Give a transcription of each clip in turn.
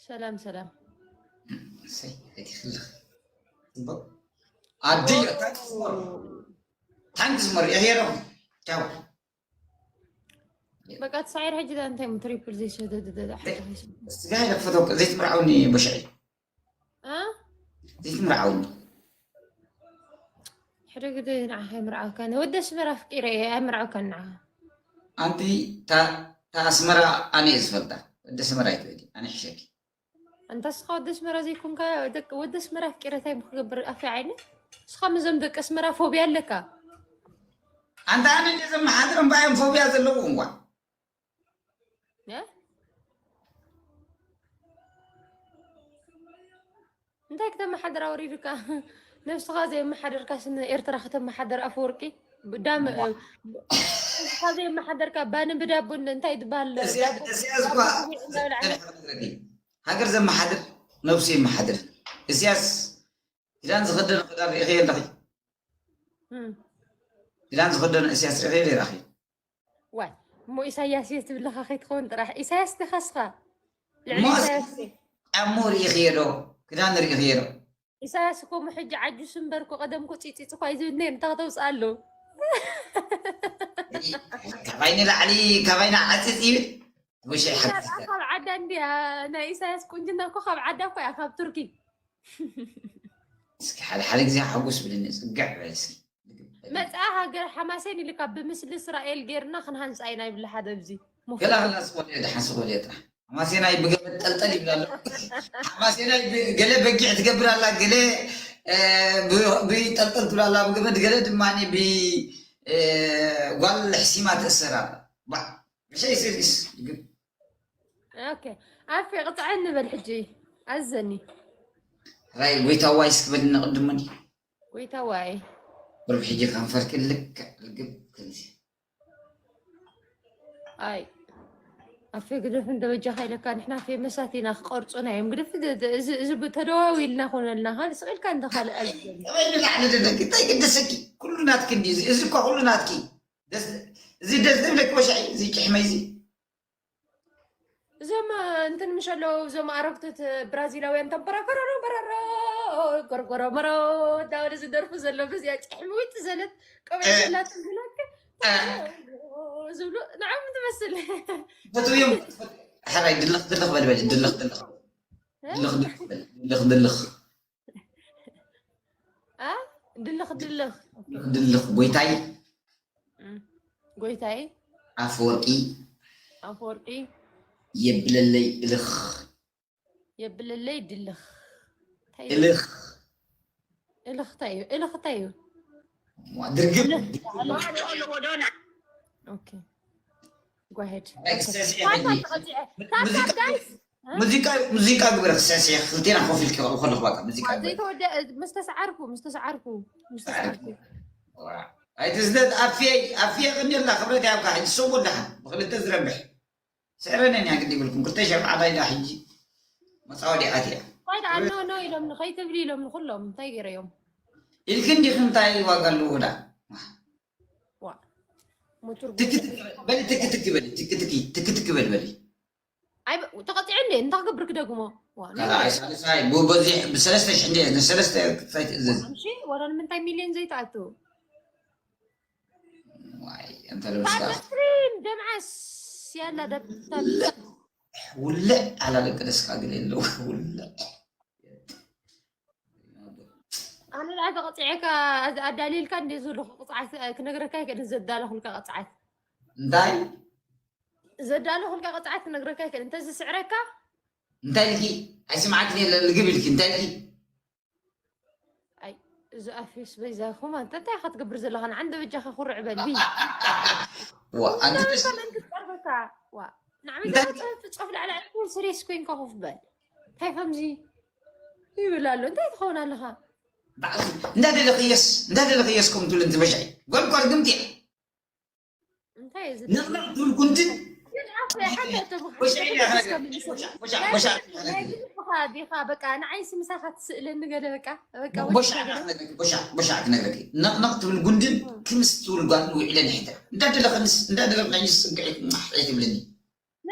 ሰላም ሰላም። እሰይ፣ ኣይትፍልኽ። ጽቡቕ። ኣደይ፣ ታንክስ ሞር። ታንክስ ሞር። የሄሮ። ቻው። በቃ ተሳዒር ሕጂ ዳ እንታይ ሙ ትሪፕል ዘይሰደደ ስጋ ይለፈተው ዘይትምርዓውኒ በሽዒ። እ? ዘይትምርዓውኒ። ሕደ ግደ ንዓኻ ኣይምርዓውካን። ወደ ኣስመራ ኣፍቂረ እየ ኣይምርዓውካን ንዓኻ። ኣንቲ ታ ኣስመራ ኣነ እየ ዝፈልጣ። ወደ ኣስመራ ኣይትበሊ። ኣነ ሕሸኪ። ኣንታ እስኻ ወደ ኣስመራ ዘይኮንካ ደቂ ወደ ኣስመራ ኣፍቂረ እንታይ ክገብር ኣፌ ዓይነ? እስኻ ምዞም ደቂ ኣስመራ ፎብያ ኣለካ። ኣንታ ኣነ እንደ ዘመሓድር እምባዮም ፎብያ ዘለዎ እንኳ እ? እንታይ ክተመሓድር ኣውሪዱካ? ነብስኻ ዘየመሓደርካስ ንኤርትራ ከተመሓደር ኣፈወርቂ? ዳም ነብስኻ ዘየመሓደርካ ባኒ ብዳቦ እንታይ ዝበሃል? እዚኣ እዚኣ እኳ ሃገር ዘመሓድር ነብሱ የመሓድር። እዚኣስ ክዳን ዝኸደነ ክዳን ርኢኽዮ ኣለኺ? እም። ክዳን ዝኸደነ እሲያስ ርኢኽዮ ኔራኺ? ዋይ እሞ ኢሳያስ እየ ትብለኻ ከይትኸውን ጥራሕ። ኢሳያስ ዲኻ እስኻ? ልዕሊ እሞ ኢሳያስ እየ። ጫሞ ርኢኽዮ ዶ? ክዳን ርኢኽዮ ዶ? ኢሳያስ እኮ እሞ ሕጂ ዓጁስ እምበር እኮ ቀደም እኮ ፂፂፅ እኳ እዩ ዝብል ነይሩ። እንታይ ከተውፅእ ኣለዎ? ካባይ ንላዕሊ ካባይ ንዓፂፅ ይብል። ውሸይ ሓቂ ኢሳያስ ካብ ዓዳ እንድያ ናይ ኢሳያስ ቁንጅና እኮ ካብ ዓዳ እኮ እያ ካብ ቱርኪ። እስኪ ሓደ ሓደ ግዜ ሓጎስ ብልኒ ፅግዕ በል እስኪ። መፅኣ ሃገር ሓማሴን ኢልካ ብምስሊ እስራኤል ጌርና ክንሃንፃ ኢና ይብላ ሓደ ኣብዚ። ገላ ገላ ስቆልዮ ደሓን ስቆልዮ ጥራሕ ሓማሴናይ ብገመድ ጠልጠል ይብል ኣሎ። ሓማሴናይ ብ- ገለ በጊዕ ትገብር ኣላ፣ ገለ እ፣ ብ- ብጠልጠል ትብል ኣላ ብገመድ፣ ገለ ድማ ብ እ፣ ጓል ሕሲማ ትእሰር ኣላ። ባ- ብሸይ ስሪስ ግን ኦኬ ኣፌ ቅፅዐኒ በል ሕጂ ኣዘኒ ራይ ጎይታ ዋይ እስክበል ንቕድሙኒ ጎይታ ዋይ ቁርብ ሕጂ ከንፈርኪ ልክዕ ርግብ ከምዚ ኣይ ኣፌ ግደፍ እንደ በጃኻ ኢለካ ንሕና ፌመሳት ኢና ክቐርፁና እዮም ግደፍ ደ- ደ- እዚ እዚ ብ- ተደዋዊልና ኮነልና ካልእ ስቕ ኢልካ እንደ ካልእ ኣልዘኒ ወይ ንላዕሊ ደለኪ እንታይ ግደሰኪ? ኩሉ ናትኪ እንዲ እዚ እኳ ኩሉ ናትኪ። ደስ- እዚ ደስ ዝብለኪ ወሻይ እዚ ጭሕመይ እዚ እዞም እንትን ምሽ ኣለዉ እዞም ኣረግቶት ብራዚላውያን ተንበራከረሮ በረሮ ጎርጎሮ መሮ እንዳበለ ዝደርፉ ዘሎ በዚኣ ጭሕሚ ውጥ ዘለት ቆቢዕ ዘላትን ዝላክ ዝብሉ ንዓም ትመስል ፈትውዮም። ሕራይ ድልኽ ድልኽ በልበል ድልኽ ድልኽ ድልኽ ድልኽ በል ድልኽ ድልኽ ኣ ድልኽ ድልኽ ድልኽ ጎይታይ እም፣ ጎይታይ ኣፈወርቂ ኣፈወርቂ የብለለይ እልኽ የብለለይ ድልኽ እንታይ እዩ? እልኽ እልኽ እንታይ እዩ እልኽ እንታይ እዩ ድርግም ኦኬ go ahead Like, ሰስዐ ታታ ሕጂ ተቐፂዐ ሙዚቃ ታታ ጋይስ ሙዚቃ ሙዚቃ ግበረ ክሰስዐ ክልቴና ኮፍ ኢልኪ ከለኹ በቃ ሙዚቃ ግበረ ዘይተወደ ምስ ተሰዓርኩ ምስ ተሰዓርኩ ምስ ተሰዓርኩ ኣይትስደድ ኣፍየ ኣፍየ ቅኒላ ክብረት ያብካ ሕጂ ሰው ወዳሓን ብክልተ ዝረብሕ ስዕረነን እያ ግዲ ይብልኩም ክልተ ሸርዓታ ኢላ ሕጂ መፃወዲዓት እያ ኮይዳ ኖ ኖ ኢሎምኒ ከይትብሊ ኢሎምኒ ኩሎም እንታይ ገይረዮም ኢልኪ እንዲኺ እንታይ ዋጋ ኣለዎ ዳ ዋ ሙቱር ትክትክ በሊ ትክትክ በሊ ትክትክ ትክትክ በል በሊ ኣይ ተቐፂዐ እንዴ እንታይ ክገብርክ ደግሞ ዋ ካልኣይ ሳልሳይ ብበዚሕ ብሰለስተ ሽሕ እንደ ንሰለስተ ክሳይ ትእዘዝ እሺ ወረ ንምንታይ ሚልዮን ዘይትኣቱ ዋይ እንተ ለብስካ ስትሪም ደምዓስ ያላ ደብታ ውልዕ ኣላለቀ ደስካ ግን የለው ውልዕ ኣነ ደኣ ተቐፂዐካ ኣዳሊልካ እንደ ዘለኹ ቅፅዓት ክነግረካ ይክእል ዘዳለኹልካ ቅፅዓት እንታይ ዘዳለኹልካ ቅፅዓት ክነግረካ ይክእል እንተዝስዕረካ እንታይ ኢልኪ ኣይስምዓክን የለ ልግብ ኢልኪ እንታይ ኢልኪ ኣይ እዚ ኣፌስ በይዛኹም ኣንተ እንታይ ኢኻ ትገብር ዘለኻ ንዓንደ በጃኻ ኩርዕ በል ብይ ዋ ኣንቲ መን ክትቀርበካ ዋ ንዓመት ፃፍ ላዕሊ ኣልኩ ስሬስ ኮይንካ ኮፍ በል እንታይ ከምዚ ይብል ኣሎ እንታይ ትኸውን ኣለኻ እንዳደለኽየስ እንዳደለኽየስ ከም ትብል እንትበሻይ ጓልጓል ግምቲ እንታይ እዩ ንቕንቕ ትብል ጉንድን ዲኻ በቃ ንዓይሲ ምሳኻ ትስእለኒ ገለ በቃ ቦሻዕ ክነግረኪ ነቕነቕ ትብል ጉንድን ክምስ ትብል ጓል ውዒለ ንሕዳ እንዳደለኽንስ እንዳደለኽናይስ ፅግዒ ትብልኒ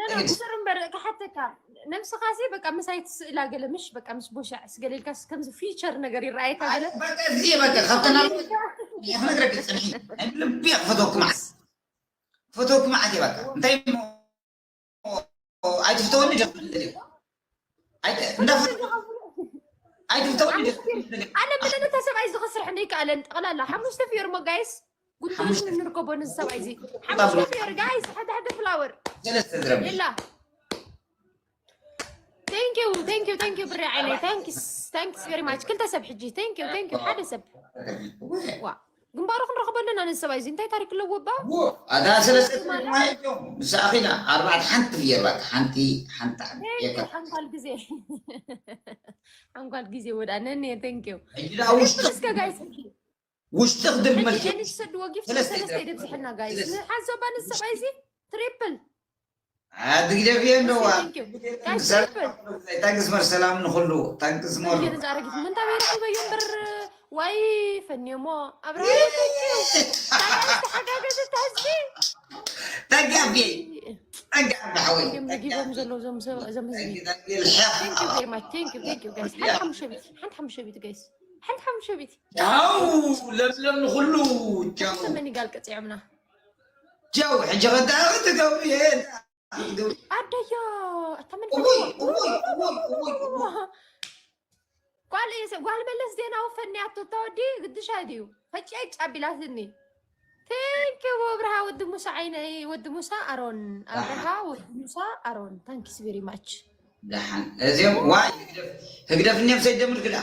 ኖ፣ ብስሩ እምበር ክሓተካ። ነብስኻሲ በቃ ምሳይ ትስእላ ገለ፣ ምሽ በቃ ምስ ቦሻዕ ስገለልካስ ከምዚ ፊቸር ነገር ይረኣየካ ገለ። በቃ እዚ በቃ ካብተና ክነግረክ ፅንሒ ልቢ ክፈተኩም ዓስ ክፈተኩም ዓት በቃ እንታይ እሞ ኣይትፍተወኒ ደ እንዳ ኣይትፍተወኒ ደ ኣነ ብለነ ተሰብኣይ ዝኸስርሕ እንደ ይከኣለን ጠቕላላ ሓሙሽተ ፊዮር ሞ ጋይስ ጉዳይ ንርከቦ ነዚ ሰብኣይ እዚ ሓሙሽተ ፊዮር ጋይስ ሓደ ሓደ ፍላወር ሰለስተ ዝረብ የላ thank you thank you thank you ብሬ ዓይነይ thanks thanks very much ክልተ ሰብ ሕጂ thank you thank you ሓደ ሰብ ዋ ግንባሩ ክንረኽበ ኣለና ነዚ ሰብኣይ እዚ እንታይ ታሪክ ኣለዎ ባ ኣታ ሰለስተ ዝረብ ማለት እዮም ምስ ኣኺላ ኣርባዕተ ሓንቲ ፍየር በቃ ሓንቲ ሓንቲ ዓቢ የካ ሓንኳል ግዜ ሓንኳል ግዜ ወዳ ነኒ thank you ሕጂ ደኣ ውሽጢ እስከ ጋይስ ውሽጢ ክድምልኪ ሰድዎ ጊፍት ሰለስተ ይደብዝሐልና ጋይስ ንሓዞ ባ ነዚ ሰብኣይ እዚ ትሪፕል ኣድግደፍ እየ እንደዋ Thank you. Guys, triple. ታንክስ መር ሰላም ንኩሉ ታንክስ መር ገርዝ ኣረጊት ምንታ ቤት በዮ እምበር ዋይ ፈኒሞ ኣብራ ተሓጋገዝ ተህዝቢ ተጋቢ ተጋቢ ሓወይ እዮም ነጊቦም ዘለዉ ዞም ሰብ- ዞም ህዝቢ Thank you very much. Thank you, thank you, guys. ሓንቲ ሓሙሽተ ቤት፣ ሓንቲ ሓሙሽተ ቤት፣ ጋይስ። ሓንቲ ሓሙሽተ ቤት። ቻው ለምለም ንኩሉ ቻው ተመኒ ጋል ቀፂዖምና። ቻው ሕጂ ከዳ ክትገብሩ እየ ኣደዮ፣ እታ መን እውይ እውይ እውይ እውይ እውይ ጓል እየ ሰብ ጓል መለስ ዜናዊ ፈንያቶ ተወዲ ግድሻ ድዩ ፈጨጭ ኣቢላትኒ። Thank you ኣብርሃ ወዲ ሙሳ ዓይነይ ወዲ ሙሳ ኣሮን ኣብርሃ ወዲ ሙሳ ኣሮን thanks very much። ደሓን እዚኦም ዋይ ህግደፍ ህግደፍ እኒኦም ሰይደምር ክዳ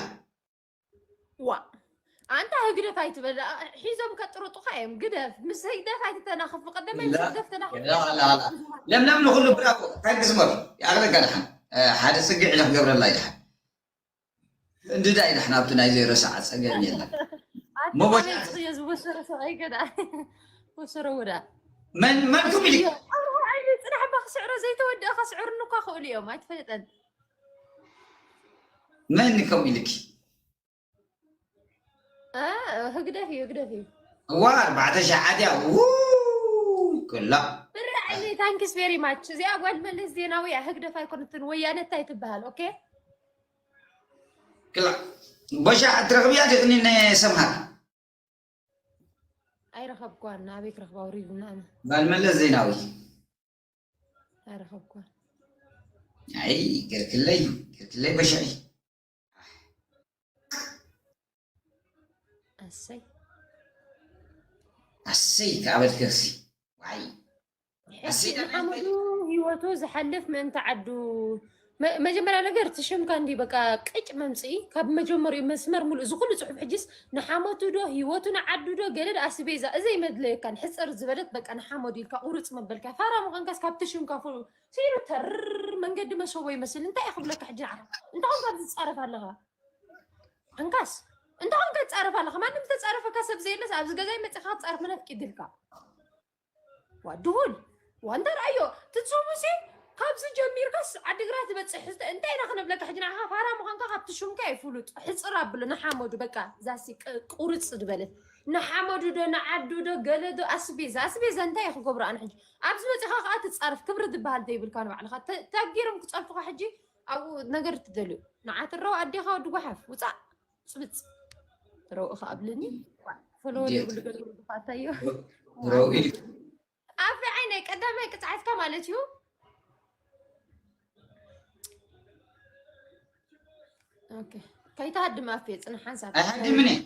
ዋ ኣንታ ህግደፍ ኣይትበል ሒዞም ከጥርጡኻ እዮም ግደፍ ምስ ህግደፍ ኣይትተናኸፍ ብቀደመ ምስ ህግደፍ ተናኸፍ ለምለም ንኩሉ ብራቮ ታንክስ መር ይኣኽለካ ደሓን ሓደ ፅግዕ ኢለ ክገብረላ ይደሓን እንድዳ ኢለ ሓናብቲ ናይ ዘይረሳዓ ፀገም የለን። ሞጎሻ ዝወሰረ ሰብኣይ ገዳ ወሰረ ወዳ መን መን ከም ኢሉ ፅናሕ ባ ክስዕሮ ዘይተወደአ ከስዕርኒ እኳ ክእሉ እዮም ኣይትፈልጠን። መን ከም ኢልኪ እ፣ ህግደፍ እዩ ህግደፍ እዩ። እዋ ኣርባዕተ ሸሓት እያ ው ክላ ብራዕሊ ታንክስ ቬሪ ማች እዚኣ ጓል መለስ ዜናዊ እያ ህግደፍ ኣይኮነትን ወያነ እንታይ ትበሃል ኦኬ ክላ ቦሻ ትረኽብያ ዲኽኒ ንሰምሃር ኣይረኸብኳን ናበይ ክረኽባ ውሪድና ኣነ ጓል መለስ ዜናዊ ኣይረኸብኳን ኣይ ገርክለይ ገርክለይ በሻይ ኣሰይ ኣሰይ ከኣበልከሲ ዋይ ሕጂ ንሓመዱ ህይወቱ ዝሓልፍ ምእንቲ ዓዱ መ- መጀመርያ ነገር እቲ ሽምካ እንዲ በቃ ቅጭ መምፅኢ ካብ መጀመሪኡ መስመር ሙሉእ እዚ ኩሉ ፅሑፍ ሕጅስ ንሓመቱ ዶ ህይወቱ ንዓዱ ዶ ገለ ዶ ኣስቤዛ እዚ ኣይመድለየካን ሕፅር ዝበለት በቃ ንሓመዱ ኢልካ ቁርፅ መበልካ ፋራ ምዃንካስ ካብቲ ሽምካ ፉ ሲሉ ተር መንገዲ መሸቦ ይመስል እንታይ እየ ክብለካ ሕጂ ንዓኻ እንታኹም ካብ ዝፃረፍ ኣለኻ እንካስ እንታኹም ከፃረፍ ኣለኻ ማንም ዝተፃረፈካ ሰብ ዘየለስ ኣብዚ ገዛይ መፅኻ ክትፃረፍ መነፍቂ ድልካ ዋ ድሁል ዋ እንተ ረኣዮ ትጽቡሲ ካብዚ ጀሚርካስ ዓዲግራት ትበፅሕ እንታይ ኢና ክነብለካ ሕጂ ንዓኻ ፋራ ምዃንካ ካብቲ ሽምካ ይፍሉጥ ሕፅር ኣብሎ ንሓመዱ በቃ ዛሲ ቁርፅ ዝበለት ንሓመዱ ዶ ንዓዱ ዶ ገለ ዶ ኣስቤዛ ኣስቤዛ እንታይ ክገብሮ ኣነ ሕጂ ኣብዚ መፂኻ ከዓ ትፃረፍ ክብሪ ዝበሃል ዘይብልካ ንባዕልኻ ተጊሮም ክፀርፉኻ ሕጂ ኣብኡ ነገር ትደልዩ ንዓትረው ኣዴኻ ወዲ ጓሓፍ ውፃእ ፅብፅ ረውእኻ ኣብልኒ ፈለወ ዘይብሉ ገለ ዝፋታዮ ረውኢ ኣፍሪ ዓይነይ ቀዳማይ ቅፅዓትካ ማለት እዩ ከይትሃድም ኣፌ ፅንሕ ሓንሳብ ኣይሃድምን እየ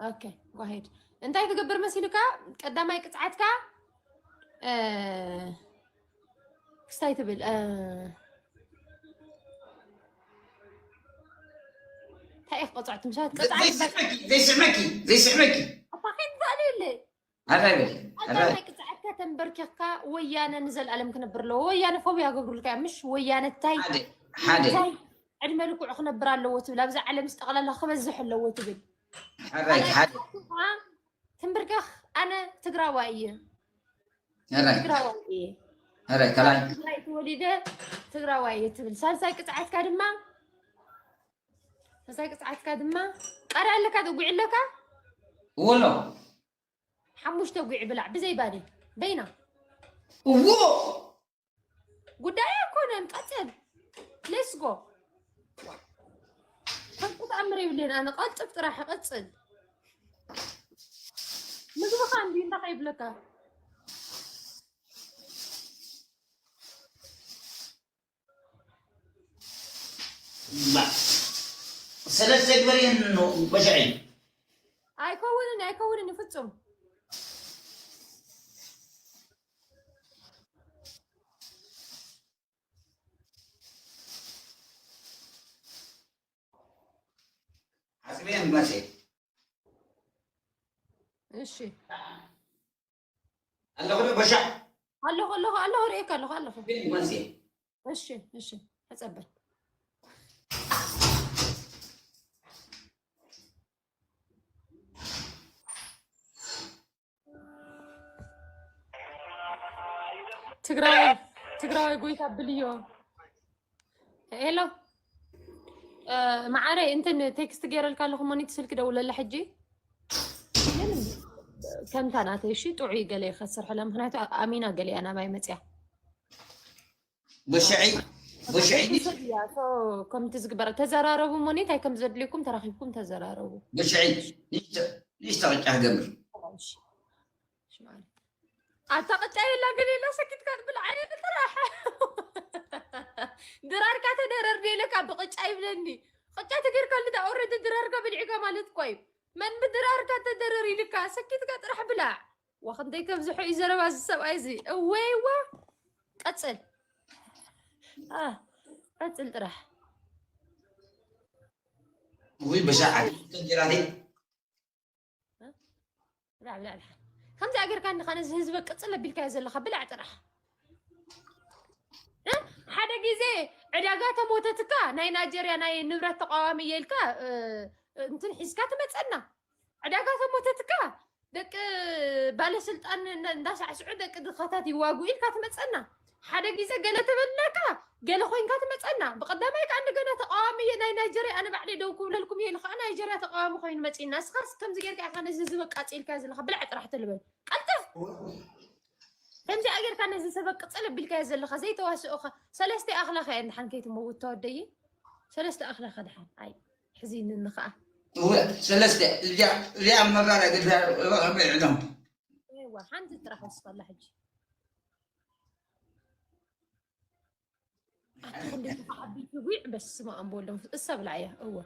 ኦኬ ጓሄድ እንታይ ትገብር መሲልካ ቀዳማይ ቅፅዓትካ ክስታይ ትብል እንታይ ኢኽ ቆፅዖት ምሻት ቅፅዓት ዘይስሕመኪ ዘይስሕመኪ ኣታ ከይትዛእሉ የለ ኣራይ በል ኣዳማይ ቅፅዓትካ ተንበርኪኽካ ወያነ ንዘለኣለም ክነብር ኣለዎ ወያነ ፎብያ ገብሩልካ ምሽ ወያነ ታይ ሓደ ዕድመ ልክዑ ክነብር ኣለዎ ትብል ኣብዛ ዓለም ዝጠቕላላ ክበዝሕ ኣለዎ ትብል ሕራይ ሓደ ትንብርክኽ ኣነ ትግራዋይ እየ ሕራይ ትግራዋይ እየ ሕራይ ካልኣይ ትግራይ ተወሊደ ትግራዋይ እየ ትብል ሳልሳይ ቅፅዓትካ ድማ ሳልሳይ ቅፅዓትካ ድማ ቃርያ ኣለካ ተጉዒ ኣለካ እወሎ ሓሙሽተ ጉዒ ብላዕ ብዘይ ባኒ በይና እዎ ጉዳይ ኣይኮነን። ቀጽል፣ let's go። ከምቲ ተኣምር የብልን። ኣነ ቀልጥፍ ጥራሕ ቀጽል። ምግብኻ እንዲ እንታይ ከይብለካ። ሰለስተ ግበርየን በሻዒ። ኣይከውንን፣ ኣይከውንን ፍጹም። ሓጽብየን መሴ። እሺ ኣለኹ ዶ በሻዕ? ኣለኹ ኣለኹ ኣለኹ፣ ርእየካ ኣለኹ ኣለኹ። ግን መሴ። እሺ እሺ፣ ተጸበል። ትግራዋይ ትግራዋይ ጎይታ ብልዮ። ሄሎ፣ እ፣ መዓረይ፣ እንትን ቴክስት ገይረልካ ኣለኹ፣ ሞኒት ስልክ ደውለላ ሕጂ። ግን ከምታ ናተይ እሺ፣ ጥዑይ ገለ ይኸስር ሕላ፣ ምኽንያቱ ኣሚና ገለ እያ ናባይ መፅያ። በሽዒ በሽዒ ሰብ እያ፣ ሶ፣ ከምቲ ዝግበር ተዘራረቡ፣ ሞኒት፣ ኣይ ከም ዘድልየኩም ተራኺብኩም ተዘራረቡ። በሽዒ ንሽተ ንሽተ ቅጫ ክገብር እሺ፣ እሺ፣ ማለት ኣታ ቅጫ የላ ግን የላ ሰኪትካ ትብል ዓይነት ጥራሕ። ድራርካ ተደረር ደለካ ብቅጫ ይብለኒ። ቅጫ ተገይርካሉ ዳ ኦረዲ ድራርካ በሊዕካ ማለት እኮ እዩ። መን ብድራርካ ተደረር ኢልካ ሰኪትካ ጥራሕ ብላዕ። ዋ ክንደይ ከብዝሖ እዩ ዘረባ እዚ ሰብኣይ እዚ። እወይዋ። ቀጽል። አ፣ ቀጽል ጥራሕ። ውይ በሻ ዓዲ ከንጀራቴ ብላዕ፣ ብላዕ፣ ብላዕ። ከምዚ ኣገርካ እንዲኻ ነዚ ህዝቢ ቅጽል ኣቢልካዮ ዘለኻ፣ ብላዕ ጥራሕ። እ? ሓደ ግዜ ዕዳጋ ተሞተትካ፣ ናይ ናይጀርያ ናይ ንብረት ተቃዋሚ እየ ኢልካ፣ እ፣ እንትን ሒዝካ ትመጸና። ዕዳጋ ተሞተትካ፣ ደቂ ባለስልጣን እንዳ-፣ እንዳሳዕስዑ ደቂ ድኻታት ይዋጉ ኢልካ ትመጸና። ሓደ ግዜ ገለ ተበላካ፣ ገለ ኮይንካ ትመጸና። ብቀዳማይ ከኣ እንደገና ተቃዋሚ እየ ናይ ናይጀርያ ኣነ ባዕለይ ደው ክብለልኩም እየ ኢሉ ከኣ ናይጀርያ ተቃዋሚ ኮይኑ መጺና። ንስኻስ ከምዚ ጌርካ ኢኻ ነዚ ህዝቢ ኣቃጺልካዮ ዘለኻ። ብላዕ ጥራሕ ተልበል። ቀልጥፍ! ከምዚኣ ጌርካ ነዚ ሰብ ኣቅጽል ኣቢልካዮ ዘለኻ ዘይተዋስኦኻ። ሰለስተ ኣኽላኻ እየን ደሓን ከይትመውት ተወደይ። ሰለስተ ኣኽላኻ ደሓን። ኣይ፣ ሕዚኒ ከኣ። እወ ሰለስተ እዚኣ እዚኣ መባል ኣይገድፋ ዕዶም እዋ፣ ሓንቲ ጥራሕ ወስኸላ ሕጂ። ኣታ ክንደይ ተዓቢት ጉዕ፣ በስመ ኣብ ወወልድ ወመንፈስ፣ እሳ ብላዕያ፣ እወ።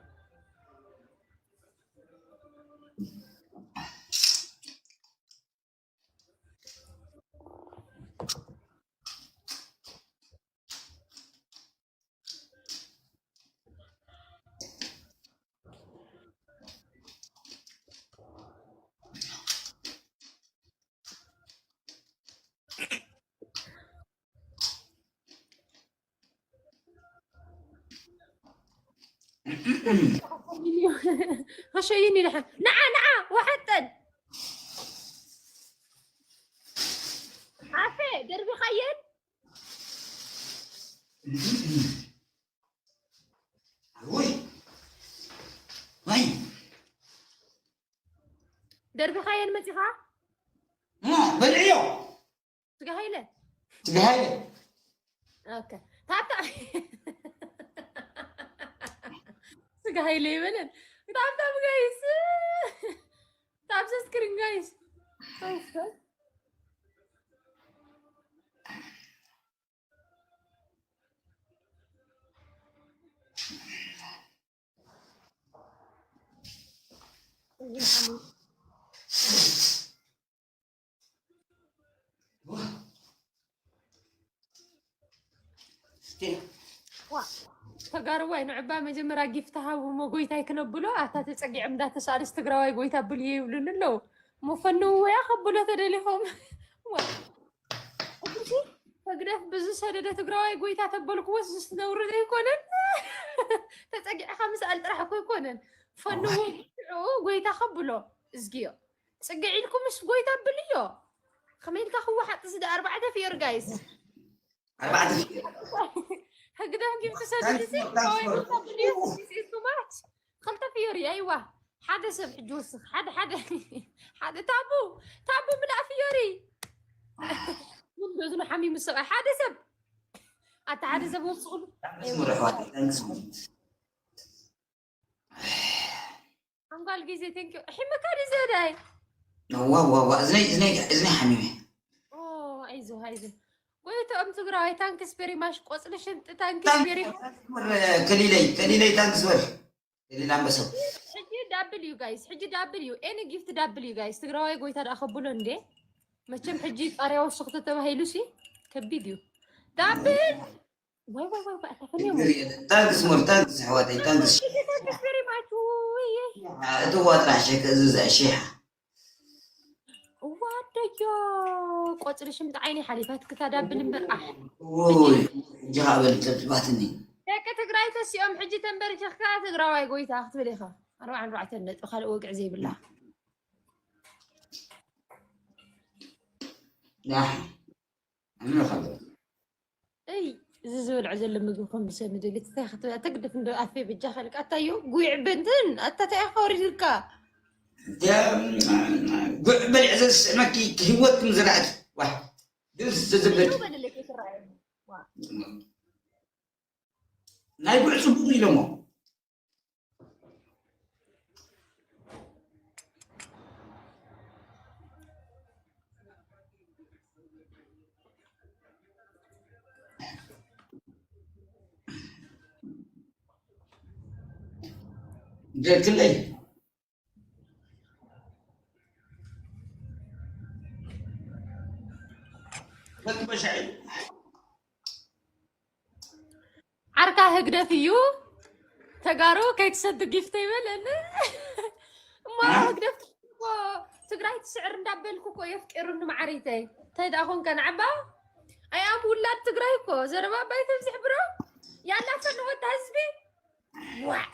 ኸሸይኒ ደሓን። ንዓ፣ ንዓ፣ ወሓጠን። ኣፌ፣ ደርቢኻየን? ውይ ወይ ደርቢኻየን መፂኻ? ማ በልዕዮ ስጋ ሃይለ። ስጋ ሃይለ ኦኬ። ታታ ስጋ ሃይለ ይበለን። ታብታብ ጋይስ፣ ታብ ሰብስክሪን ጋይስ። ተጋርዋይ ንዕባ መጀመርያ ጊፍት ሃቡ እሞ ጎይታይ ክነብሎ። ኣታ ተጸጊዖም እንዳተሳልስ ትግራዋይ ጎይታ ብልዮ ይብሉኒ ኣለዉ። እሞ ፈንውያ ከብሎ ተደሊኹም። ዋ። እዚ ህግደፍ ብዙ ሰደደ ትግራዋይ ጎይታ ተበልክዎስ ዝስ ነውሪ ዘይኮነን። ተጸጊዕኻ ምስኣል ጥራሕ እኮ ኣይኮነን። ፈንዎ ብሽዑ ጎይታ ከብሎ እዝግዮ። ጽግዕ ኢልኩምስ ጎይታ ብልዮ። ከመይ ኢልካ ክወሓጥ እዚ ደ ኣርባዕተ ፍዮር ጋይስ። ኣርባዕተ ህግደፍ ጊፍት ሰደደ እዚ ትግራዋይ ጎይታ ብልዮ። This is too much። ክልተ ፍዮሪ ኣይዋ። ሓደ ሰብ ሕጂ ወስኽ። ሓደ ሓደ ሓደ ታቡ ታቡ ምላእ ፍዮሪ። ምን በዝኑ ሓሚሙ ሰብኣይ ሓደ ሰብ ኣታ ሓደ ሰብ ወስቑሉ። ታንክስ ሙር ኣሕዋት፣ ታንክስ ሙር። ሓንጓል ግዜ፣ thank you። ሕመካ ድዩ ዘዳይ? ዋ ዋ ዋ፣ እዝነይ እዝነይ እዝነይ ሓሚመ። ኦ፣ ኣይዞ፣ ኣይዞ። ጎይትኦም ትግራዋይ፣ ታንክስ ቬሪ ማሽ። ቆጽሊ ሽንጢ፣ ታንክስ ቬሪ ማሽ። ሙር ከሊለይ፣ ከሊለይ፣ ታንክስ በል። ከሊል ኣንበሳው። ሕጂ ዳብል እዩ ጋይስ፣ ሕጂ ዳብል እዩ። ኤኒ ጊፍት ዳብል እዩ ጋይስ። ትግራዋይ ጎይታ ደኣ ከብሎ እንዴ? መቸም ሕጂ ቃርያ ወስኽቲ ተባሂሉ ሲ ከቢድ እዩ። ዳብል። ወይ ወይ ወይ ወይ፣ ኣታ ፈንዮም። ታንክስ ሙር፣ ታንክስ ኣሕዋተይ፣ ታንክስ። ታንክስ ቬሪ ማች። ውይ። እቲ ዋጥራ ሸክ እዚ ዘእሽሓ። ዋደዮ፣ ቆጽሊ ሽምጢ ዓይኒ ሓሊፋትኪ፣ እታ ዳብል እምበር፣ ኣሕ። ውይ፣ ሕጂ ኻበል ጸብጽባትኒ። ደቂ ትግራይ ተሲኦም፣ ሕጂ ተንበርኪኽካ ትግራዋይ ጎይታ ክትብል ኢኻ። ኣርባዓን ኣርባዕተን ነጥቢ፣ ካልእ ወግዒ ዘይብላ። ዳሕ። ኣምር ኻበል። እይ፣ እዚ ዝበልዖ ዘሎ ምግቢ ከም ብሰብ ምድሊ፣ እንታይ ክትበ-፣ ተግድፍ እንዶ ኣፌ ብጃ ኸልቃ፣ ኣታዮ፣ ጉዕ በንትን፣ ኣታ እንታይ ኢኻ ወሪድልካ? ጉዕ በሊዕ ዘስዕመኪ ህይወት ክም ዝረኣት። ዋ፣ ድስ ዝብል። ይኸው በልልኝ፣ ይትረኣየኒ። ዋ። ናይ ጉዕ ጽቡቕ ኢሎሞ። ደክለይ። በቃ በሻይ። ዓርካ ህግደፍ እዩ። ተጋሩ ከይትሰዱ ጊፍተ ይበለኒ። እሞ ህግደፍ እኮ ትግራይ ትስዕር እንዳበልኩ እኮ የፍቂሩኒ ማዓሪተይ። እንታይ ደኣ ኮንካ ንዓባ? ኣይ ኣም ውላድ ትግራይ እኮ ዘረባ ባይ ተብዝሕ ብሮ። ያላ ፈንወታ ህዝቢ። ዋዕ።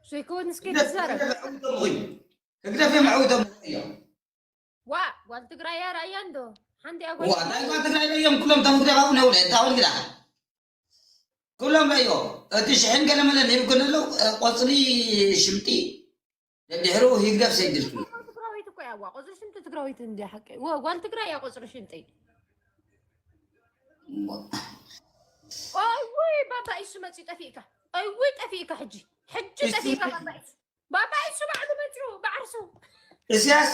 ዘይኮን እስኪ ትዛረብ። ህግደፍ የመዕውቶም እዮም። ዋ ጓል ትግራይ እያ ራእያ እንዶ ሓንቲ እያ ዋ ናይ ጓል ትግራይ እዮም ኩሎም ተምግደባው ነው ታውን ግዳ ኩሎም ራዮ እቲ ሽሕን ገለመለ ይብግን ኣለዉ ቆፅሊ ሽምጢ ደድሕሩ ህግደፍ ሰይድልኩ ትግራዊት እኮ ያዋ ቆፅሊ ሽምጢ ትግራዊት እንዲ ሓቂ ዋ ጓል ትግራይ እያ ቆፅሊ ሽምጢ ኦይ ውይ ባባ ኢሱ መፂኡ ጠፊእካ ኦይ ውይ ጠፊእካ ሕጂ ሕጂ ጠፊእካ ባባ ኢሱ ባባ ኢሱ ባዕሉ መፂኡ ባዕርሱ እስያስ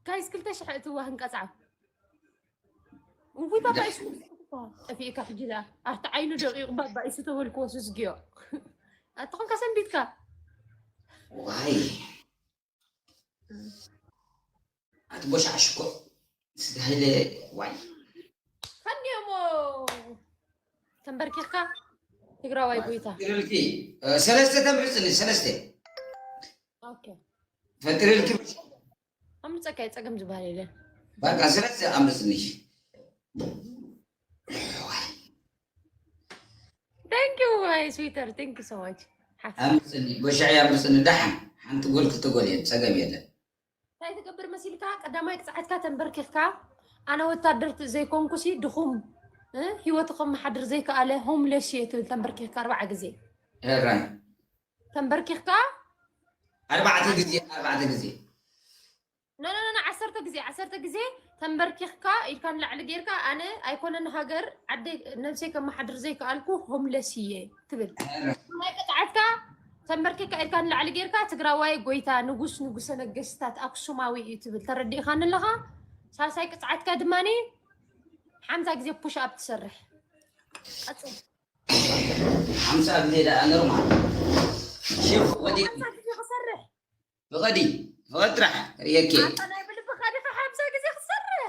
ጋይስ ክልተ ሽሕ እትዋ ህንቀፃ እውይ ባባ ኢሱ ጠፊእካ ሕጂ ዳ ኣብቲ ዓይኑ ደቂቑ ባባ ኢሱ ተበልክዎ ስዝግዮ ኣትኾንካ ሰንቢትካ ዋይ ኣቲ ቦሻዕሽኮ ስጋሂለ ዋይ ከኒዮሞ ተንበርኪኽካ ትግራዋይ ጎይታ ፈጢርልኪ ሰለስተ ተምሕፅኒ ሰለስተ ኦኬ ፈጢርልኪ ኣምፀካ ጸገም ዝበሃል የለን በቃ ሰለስተ ኣምፅኒ thank you my sweeter thank you so much ሓፍቲ ኣምፅኒ ጎሻይ ኣምፅኒ ዳሓን ሓንቲ ጎል ክልተ ጎል እየን ፀገም የለን እንታይ ትገብር መሲልካ ቀዳማይ ቅፅዓትካ ተንበርኪኽካ ኣነ ወታደር ዘይኮንኩ ሲ ድኹም እ፣ ህይወቱ ከመሓድር ዘይከኣለ ሆምለስ እየ ትብል ተንበርኪኽካ ኣርባዓ ግዜ ራይ ተንበርኪኽካ ኣርባዕተ ግዜ ኣርባዕተ ግዜ ኖ ኖ ኖ ዓሰርተ ግዜ ዓሰርተ ግዜ ተንበርኪኽካ ኢድካ ንላዕሊ ጌርካ ኣነ ኣይኮነን ሃገር ዓደይ ነብሰይ ከመሓድር ዘይከኣልኩ ሆምለስ እየ ትብል ናይ ቅፅዓትካ ተንበርኪኽካ ኢድካ ንላዕሊ ጌርካ ትግራዋይ ጎይታ ንጉስ ንጉሰ ነገስታት ኣክሱማዊ እዩ ትብል ተረዲእካኒ ኣለኻ ሳልሳይ ቅፅዓትካ ድማ ሓምሳ ግዜ ፑሽ ኣፕ ትሰርሕ ቀፅል ሓምሳ ግዜ ደኣ ኖርማል ሽፍ ወዲ ሓምሳ ግዜ ክሰርሕ ፍቐዲ ፍቐድ ጥራሕ ርእየኪ ኣታ ናይ ብልብኻ ዲኻ ሓምሳ ግዜ ክሰርሕ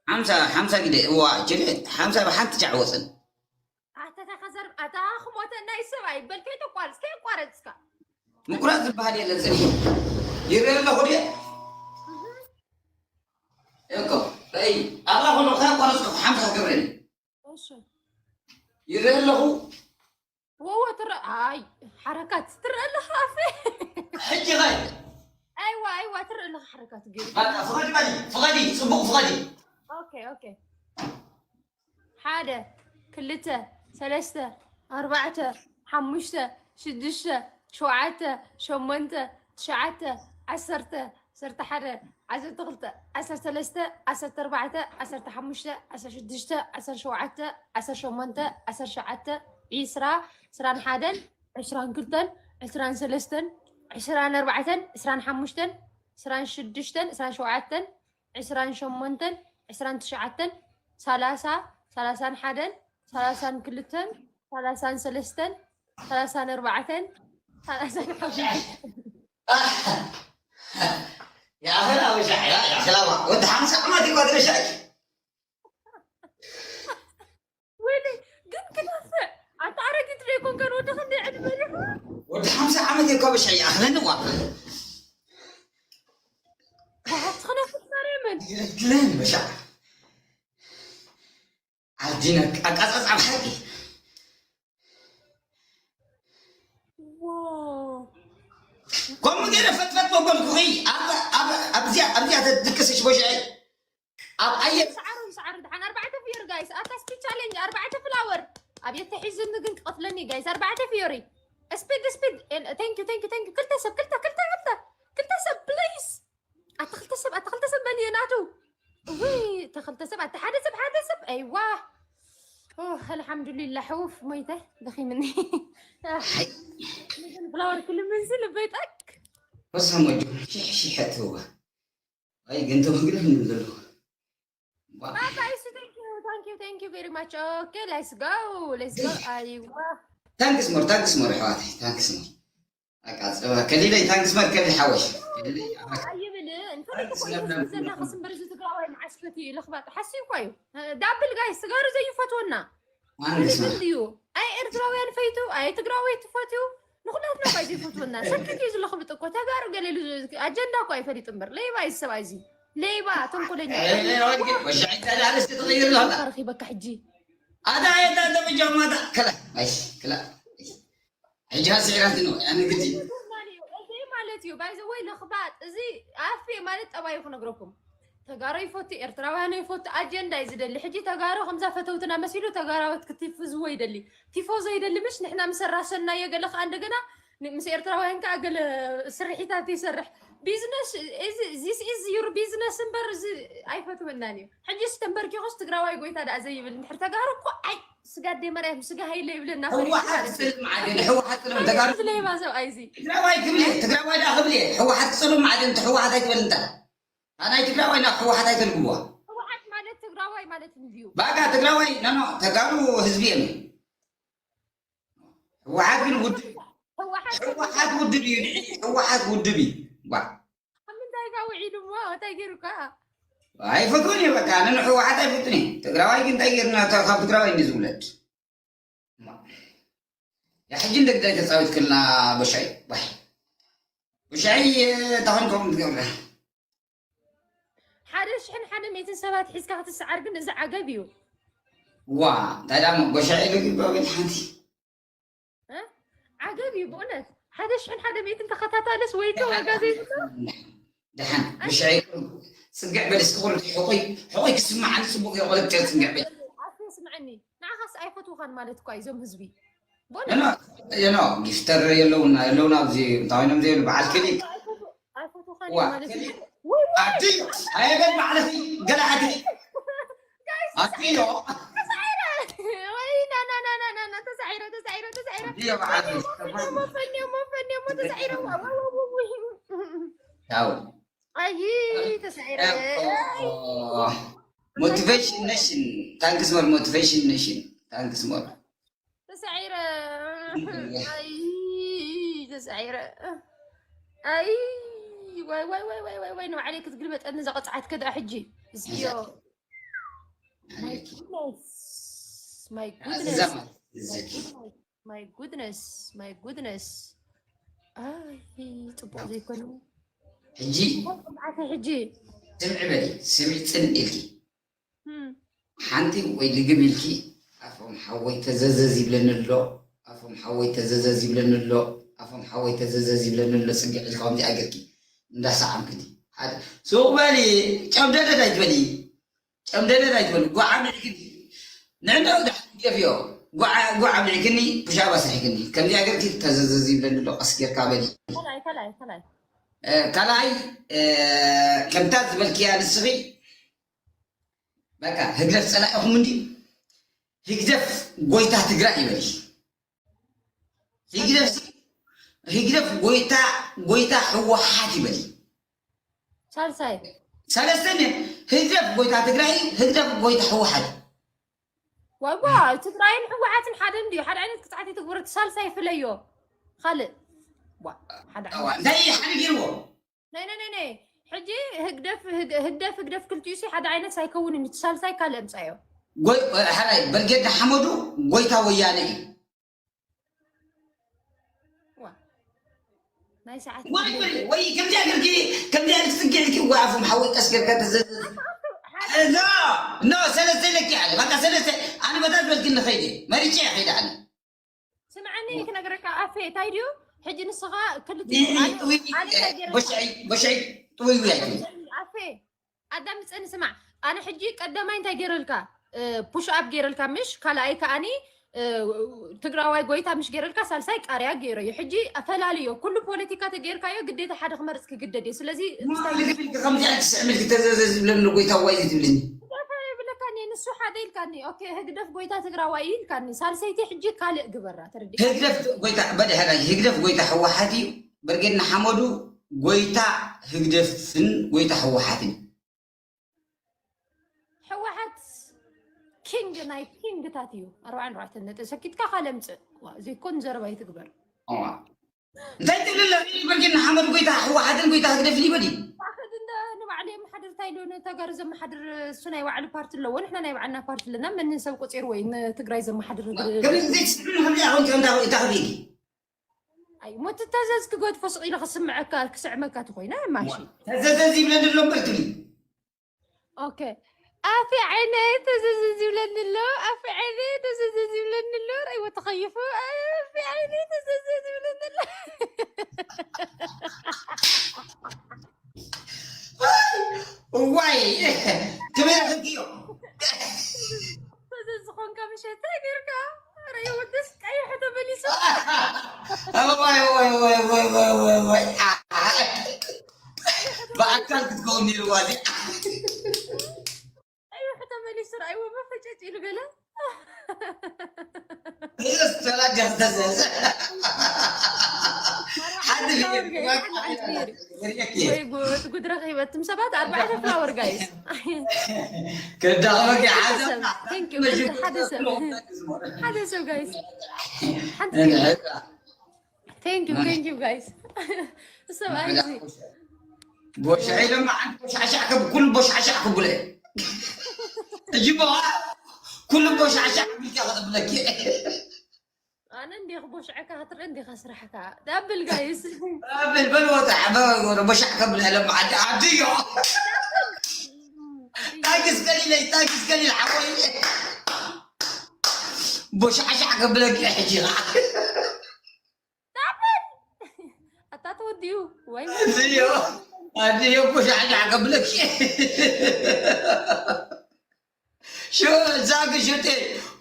ሓምሳ ሓምሳ ግዜ እዋ ችል ሓምሳ ብሓንቲ ጫዕ ወፅን ኣታ እንታይ ከዘርብ ኣታ ክሞተና እዩ ሰብኣይ በል ከይተቋርፅ ከየቋረፅካ ምቁራፅ ዝበሃል የለን ፅን ይረአ ኣለኹ ድየ እኮ ይ ኣላ ኹሉ ከያቋረፅኩ ሓምሳ ክገብረኒ እሺ ይረአ ኣለኹ ወወ ትረአ ኣይ ሓረካት ትረአ ኣለኻ ኣፈ ሕጂ ኸ ኣይዋ ኣይዋ ትረአ ኣለኻ ሓረካት ገይሩ በቃ ፍቐዲ በሊ ፍቐዲ ፅቡቕ ፍቐዲ ኦኬ ኦኬ ሓደ ክልተ ሰለስተ ኣርባዕተ ሓሙሽተ ሽዱሽተ ሸውዓተ ሸሞንተ ትሽዓተ ዓሰርተ ዓሰርተ ሓደ፣ ዓሰርተ ክልተ፣ ዓሰርተ ሰለስተ፣ ዓሰርተ ኣርባዕተ፣ ዓሰርተ ሓሙሽተ፣ ዓሰርተ ሽዱሽተ፣ ዓሰርተ ሸውዓተ፣ ዓሰርተ ሸሞንተ፣ ዓሰርተ ትሽዓተ፣ ዒስራ፣ ዕስራን ሓደን፣ ዕስራን ክልተን፣ ዕስራን ሰለስተን፣ ዕስራን ኣርባዕተን፣ ዕስራን ሓሙሽተን፣ ዕስራን ሽዱሽተን፣ ዕስራን ሸውዓተን፣ ዕስራን ሸሞንተን፣ ዕስራን ትሽዓተን፣ ሰላሳ፣ ሰላሳን ሓደን፣ ሰላሳን ክልተን፣ ሰላሳን ሰለስተን፣ ሰላሳን ኣርባዕተን፣ ሰላሳን ሓሙሽተን። يا أخي لا وش يا يا أخي لا وانت حمزة عمتي قدر شيء ወይኔ ግን ክነፍዕ ኣንተ ኣረጊት ዶ ይኮንከን ወዲ ክንደይ ዕድመ ዲኹ ወዲ ሓምሳ ዓመት እኮ ብሻ ይኣኽለኒ ዋ ትኽነፍዕ ማርያምን ይረድለን በሻ ዓዲነ ኣቃጻጻ ብሓቂ ዋው ከምኡ ገይረ ፈጥፈጥ መበልኩኺ ኣብዚኣ ኣብዚኣ ተድቅስሽ በሻ ኣብ ኣየር ሰዓሩ ሰዓሩ ድሓን ኣርባዕተ ፍዮሪ ጋይስ ኣታ ስፒ ቻሌንጅ ኣርባዕተ ፍላወር ኣብ የተሒዝኒ ግን ክቐትለኒ ጋይስ ኣርባዕተ ፍዮሪ ስፒድ ስፒድ thank you thank you thank you ክልተ ሰብ ክልተ ክልተ ክልተ ክልተ ሰብ ፕሊዝ ኣታ ክልተ ሰብ ኣታ ክልተ ሰብ መን እየ ናቱ ውይ እታ ክልተ ሰብ ኣታ ሓደ ሰብ ሓደ ሰብ ኣይዋ ኦህ ኣልሓምዱሊላህ ውፍ ሞይተ ደኺምኒ ፍላወር ክልምንሲ ልበይ ጠቅ ወሰሞጆ ሽሕ ሽሕ ትዋ ኣይ ግን ተመግደፍ ንብል ዘለኹ Bye bye, so thank you, thank you, thank you very much. Okay, let's go, let's go. ኣይዋ ታንክስ ሞር ታንክስ ሞር ኣሕዋተይ ታንክስ ሞር ኣቃ ጸባ ከሊለይ ታንክስ ሞር ከሊ ሓወሽ ከሊለይ ኣይብል እንተ ዘና ክስምበር እዚ ትግራዋይ መዓስ ፈትዩ ለኽባጥ ሓስዩ እኳ እዩ ዳብል ጋይስ ስጋሩ ዘይፈትወና ማንግስ ብል እዩ ኣይ ኤርትራውያን ፈይቱ ኣይ ትግራወይ ትፈትዩ ንኩላትና እኳ እዩ ዘይፈትወና ሰክት እዩ ዝለኽብጥ እኮ ተጋሩ ገለ ኢሉ ኣጀንዳ እኳ ይፈሊጥ እምበር ለይባ እዩ ሰብኣይ እዚ ለይባ ተንኮለኛ ወሻዒ ተዳለስ ትቕይር ኣለኻ ረኺበካ ሕጂ ኣታ የታ ተብጃማታ ከላ ኣይሽ ከላ ሕጂ ስዒራትኒ ኣነ ግዲ እዚ ማለት እዩ ባይዘወይ ለኽባጥ እዚ ኣፌ ማለት ጠባዩ ክነግረኩም ተጋሩ ይፈቱ ኤርትራውያን ይፈቱ ኣጀንዳ እዩ ዝደሊ ሕጂ ተጋሩ ከምዛ ፈተውትና መሲሉ ተጋራወት ክትፍዝዎ ይደሊ ቲፎዞ ይደሊ ምሽ ንሕና ምስ ኣራሸናዮ ገለ ከዓ እንደገና ምስ ኤርትራውያን ከዓ ገለ ስርሒታት ይሰርሕ ቢዝነስ this is your business እምበር እዚ ኣይፈትወናን እዩ ሕጂስ ተንበርኪኹስ ትግራዋይ ጎይታ ደኣ ዘይብል እንድሕር ተጋሩ እኮ ኣይ ስጋ ኣደይ ማርያም ስጋ ሃይለ ይብለና ፈሪሱ ህወሓት ማለት እዩ። ክፅልእ መዓት የለ ህወሓት ክፅልእ ተጋሩ እዚ ለይባ ሰብኣይ እዚ ትግራዋይ ክብል እየ ትግራዋይ ደኣ ክብል እየ ህወሓት ክፅልእ መዓት እንተ ህወሓት ኣይትበል እንተ ኣናይ ትግራዋይ ናብ ህወሓት ኣይተልግብዋ ህወሓት ማለት ትግራዋይ ማለት እንድዩ ባጋ ትግራዋይ ነኖ ተጋሩ ህዝቢ እዮም ህወሓት ግን ውድብ ህወሓት ህወሓት ውድብ እዩ ንዒ ህወሓት ውድብ እዩ ዋ ኣብ ምንታይ ካ ውዒሉ እሞ እንታይ ገይሩካ ኣይፈትወን እየ በቃ ኣነ ንህወሓት ኣይፈትወን እየ ትግራዋይ ግን እንታይ ገይርና እታ ካብ ትግራዋይ እንዲ ዝውለድ ያ ሕጂ እንደ ግዳይ ተፃዊት ክልና በሻይ ባይ በሻይ ታኾን ከም ትገብረ ሓደ ሽሕን ሓደ ሚእትን ሰባት ሒዝካ ክትስዓር ግን እዚ ዓገብ እዩ ዋ እንታይ ዳ በሻይ ኢሉ ግባብል ሓንቲ እ? ዓገብ እዩ ብእውነት ሓደ ሽሕን ሓደ ሚእትን ተኸታታልስ ወይተ ዋጋ ዘይብሎ ደሓን ብሻይ ፅግዕ በል እስኪ ቁርጥ ሕቆይ ሕቆይ ክስማዓኒ ፅቡቅ የቆለጥ ፅግዕ በል ኣፍ ስምዐኒ ንዓኻስ ኣይፈትውኻን ማለት እኳ እዞም ህዝቢ ኖ ኖ ጊፍተር የለውና የለውና ኣብዚ እንታይ ኮይኖም ዘይብሉ በዓል ክሊክ ኣይፈትውኻን ዋ ማለት እዩ ኣዲ ኣየበል ባዕለኺ ገለ ኣዲ ኣዲዮ ተሳዒረ ወይ ናናናናና ተሳዒረ ተሳዒረ ተሳዒረ ኣዲዮ በዓል ሞፈንዮ ሞፈንዮ ሞፈንዮ ሞ ተሳዒረ ዋ ዋ ዋ ዋ ዋ ያው ኣይ ተሳዒረ ሞቲቬሽን ነሽን ታንክስ ሞር ሞቲቬሽን ነሽን ታንክስ ሞር ተሳዒረ ኣይ ተሳዒረ ኣይ ዋይ ዋይ ዋይ ዋይ ዋይ ዋይ ንባዕለይ ክትግልበጠኒ ዘቐፅዓት ከድኣ ሕጂ እዝዮ my goodness my goodness my goodness my goodness ኣይ ፅቡቅ ዘይኮነ ሕጂ መዓተ ሕጂ ስምዒ በሊ ስምዒ ፅን ኢልኪ እም፣ ሓንቲ ወይ ልግም ኢልኪ ኣፎም ሓወይ ተዘዘዝ ይብለኒ ኣሎ ኣፎም ሓወይ ተዘዘዝ ይብለኒ ኣሎ ኣፎም ሓወይ ተዘዘዝ ይብለኒ ኣሎ ፅግዕ ኢልካ ከምዚኣ ገርኪ እንዳሰዓምክኒ ሓደ ሱቕ በሊ ጨምደደድ ኣይትበሊ ጨምደደድ ኣይትበሊ ጓዓ ብልዕክኒ ንዕንደው ዳሕን ገፍዮ ጓዓ ጓዓ ብልዕክኒ ፑሻብ ኣስሪሕክኒ ከምዚኣ ገርኪ ተዘዘዝ ይብለኒ ኣሎ ቀስ ጌርካ በሊ ከላይ ከላይ ከላይ ካልኣይ ከምታ ዝበልክያ ንስኺ በቃ ህግደፍ ጸላኢኹም እንዲ ህግደፍ ጎይታ ትግራይ ይበል። ህግደፍ ህግደፍ ጎይታ ጎይታ ህወሓት ይበል። ሳልሳይ ሰለስተን ህግደፍ ጎይታ ትግራይ ህግደፍ ጎይታ ህወሓት ዋዋ ትግራይን ህወሓትን ሓደ እንድዩ። ሓደ ዓይነት ቅፅዓት ይትግብር። እቲ ሳልሳይ ፍለዮ ካልእ እንታይ ሓደ ገይርዎ ናይ ናይ ናይ ናይ ሕጂ ህግደፍ ህግደፍ ህግደፍ ክልቲኡ ሲ ሓደ ዓይነት ሳይከውን እዩ። ሳልሳይ ካልእ እምፃዮ። ሓራይ በርጌድ ንሓመዱ ጎይታ ወያነ እዩ። ናይ ሰዓት ወይ ወይ ከምዚያ ገርኪ ከምዚያ ልትፅግዕልኪ ዋፉም ሓወይ ቀስገርካ ተዘ ኖ ኖ ሰለስተ ለኪ ኣለ በቃ ሰለስተ ኣነ በታት በልኪ ንኸይደ መሪጨ ከይደ ኣነ ስምዓኒ ክነግረካ ኣፌ እንታይ ድዩ ሕጂ ንስኻ ክልተ በሽዒ በሽዒ ጥውይ ውያይ ኣፌ ኣዳምፀኒ ስማዕ ኣነ ሕጂ ቀዳማይ እንታይ ገይረልካ ፑሽ ኣፕ ገይረልካ ምሽ ካልኣይ ከኣኒ ትግራዋይ ጎይታ ምሽ ገይረልካ ሳልሳይ ቃርያ ገይረዮ ሕጂ ኣፈላልዮ ኩሉ ፖለቲካ ተገይርካዮ ግዴታ ሓደ ክመርፅ ክግደድ እየ ስለዚ ከምዚኣ ትስዕምልኪ ተዘዘ ዝብለኒ ጎይታ ዋይ ዝትብልኒ ብለካኒ ንሱ ሓደ ኢልካኒ ኦኬ ህግደፍ ጎይታ ትግራዋይ ኢልካኒ ሳልሰይቲ ሕጂ ካልእ ግበራ ተረዲ ህግደፍ ጎይታ በድሕራይ ህግደፍ ጎይታ ህወሓት እዩ ብርጌድ ንሓመዱ ጎይታ ህግደፍን ጎይታ ህወሓትን ህወሓት ኪንግ ናይ ኪንግታት እዩ ኣርባዓን ኣርባዕተን ነጥቢ ሰኪትካ ካልእ ምፅእ ዘይኮን ዘረባ ይትግበር እንታይ ትብል ኣለኺ? በርጌድ ንሓመድ ጎይታ ህወሓትን ጎይታ ህግደፍን ይበል እዩ። ንባዕሉ የመሓድር እንታይ ኢሉ ንተጋሩ ዘመሓድር እሱ ናይ ባዕሉ ፓርቲ ኣለዎ ንሕና ናይ ባዕልና ፓርቲ ኣለና መንን ሰብ ቆፂርዎ እዩ ንትግራይ ዘመሓድር ከመይ ዘይትስዕብኒ ከምዚ ኣኹም ከምታ ኢታ ክብኢኪ ኣይ ሞትታዘዝ ክገድፎ ስቕ ኢሉ ክስምዐካ ክስዕመካ ተኮይና ማሺ ተዘዘዝ ይብለኒ ኣሎ እምበር ትብሊ ኦኬ ኣፊ ዓይነይ ተዘዘዝ ይብለኒ ኣሎ ኣፊ ዓይነይ ተዘዘዝ ይብለኒ ኣሎ ርእይዎ ተኸይፉ ኣፊ ዓይነይ ተዘዘዝ ይብለኒ ኣሎ እዋይ ክብር ሕጊዮ ተዘዝ ዝኾንካ ምሸት እንታይ ጌርካ ርእይዎ ደስ ቀይሑ ተመሊሱ እዋይ እዋይ እዋይ እዋይ እዋይ እዋይ ብኣካል ክትከውን ነይርዋ እዚኣ እዩ ተመሊሱ ረኣይዎ መፈጨጭ ኢሉ ገለ ተላገርተዘዘ ወይ ጉድ ረኺበትም ሰባት ኣርባዕተ ፍላወር ጋይስ ከዳኸበኪ ሓደ ሰብ ጋይስ ሓንቲ Thank you, thank you, guys. ሰብኣይ ቦሻ ኢሎም ዓንዲ ቦሻሻ ከብ ኩሉ ቦሻሻ ክብለ እጅቦ ኩሉ ቦሻሻ ቢልካ ከብለኪ ኣነ እንዲኽ ቦሽዐካ ክትርኢ እንዲኻ ስራሕካ ዳብል ጋይስ ዳብል በል ወጣ ቦሻዕ ከብለ ለም ዓዲ ዓዲ ዮ ታግስ ገሊለ ታግስ ገሊለ ሓወይ ቦሻሻ ከብለኪ ሕጂ ኸዓ ኣታ ተወዲኡ ወይ ኣድዮ ኣድዮ እኮ ሻዕሻዕ ከብለኪ ዛግ ሽቴ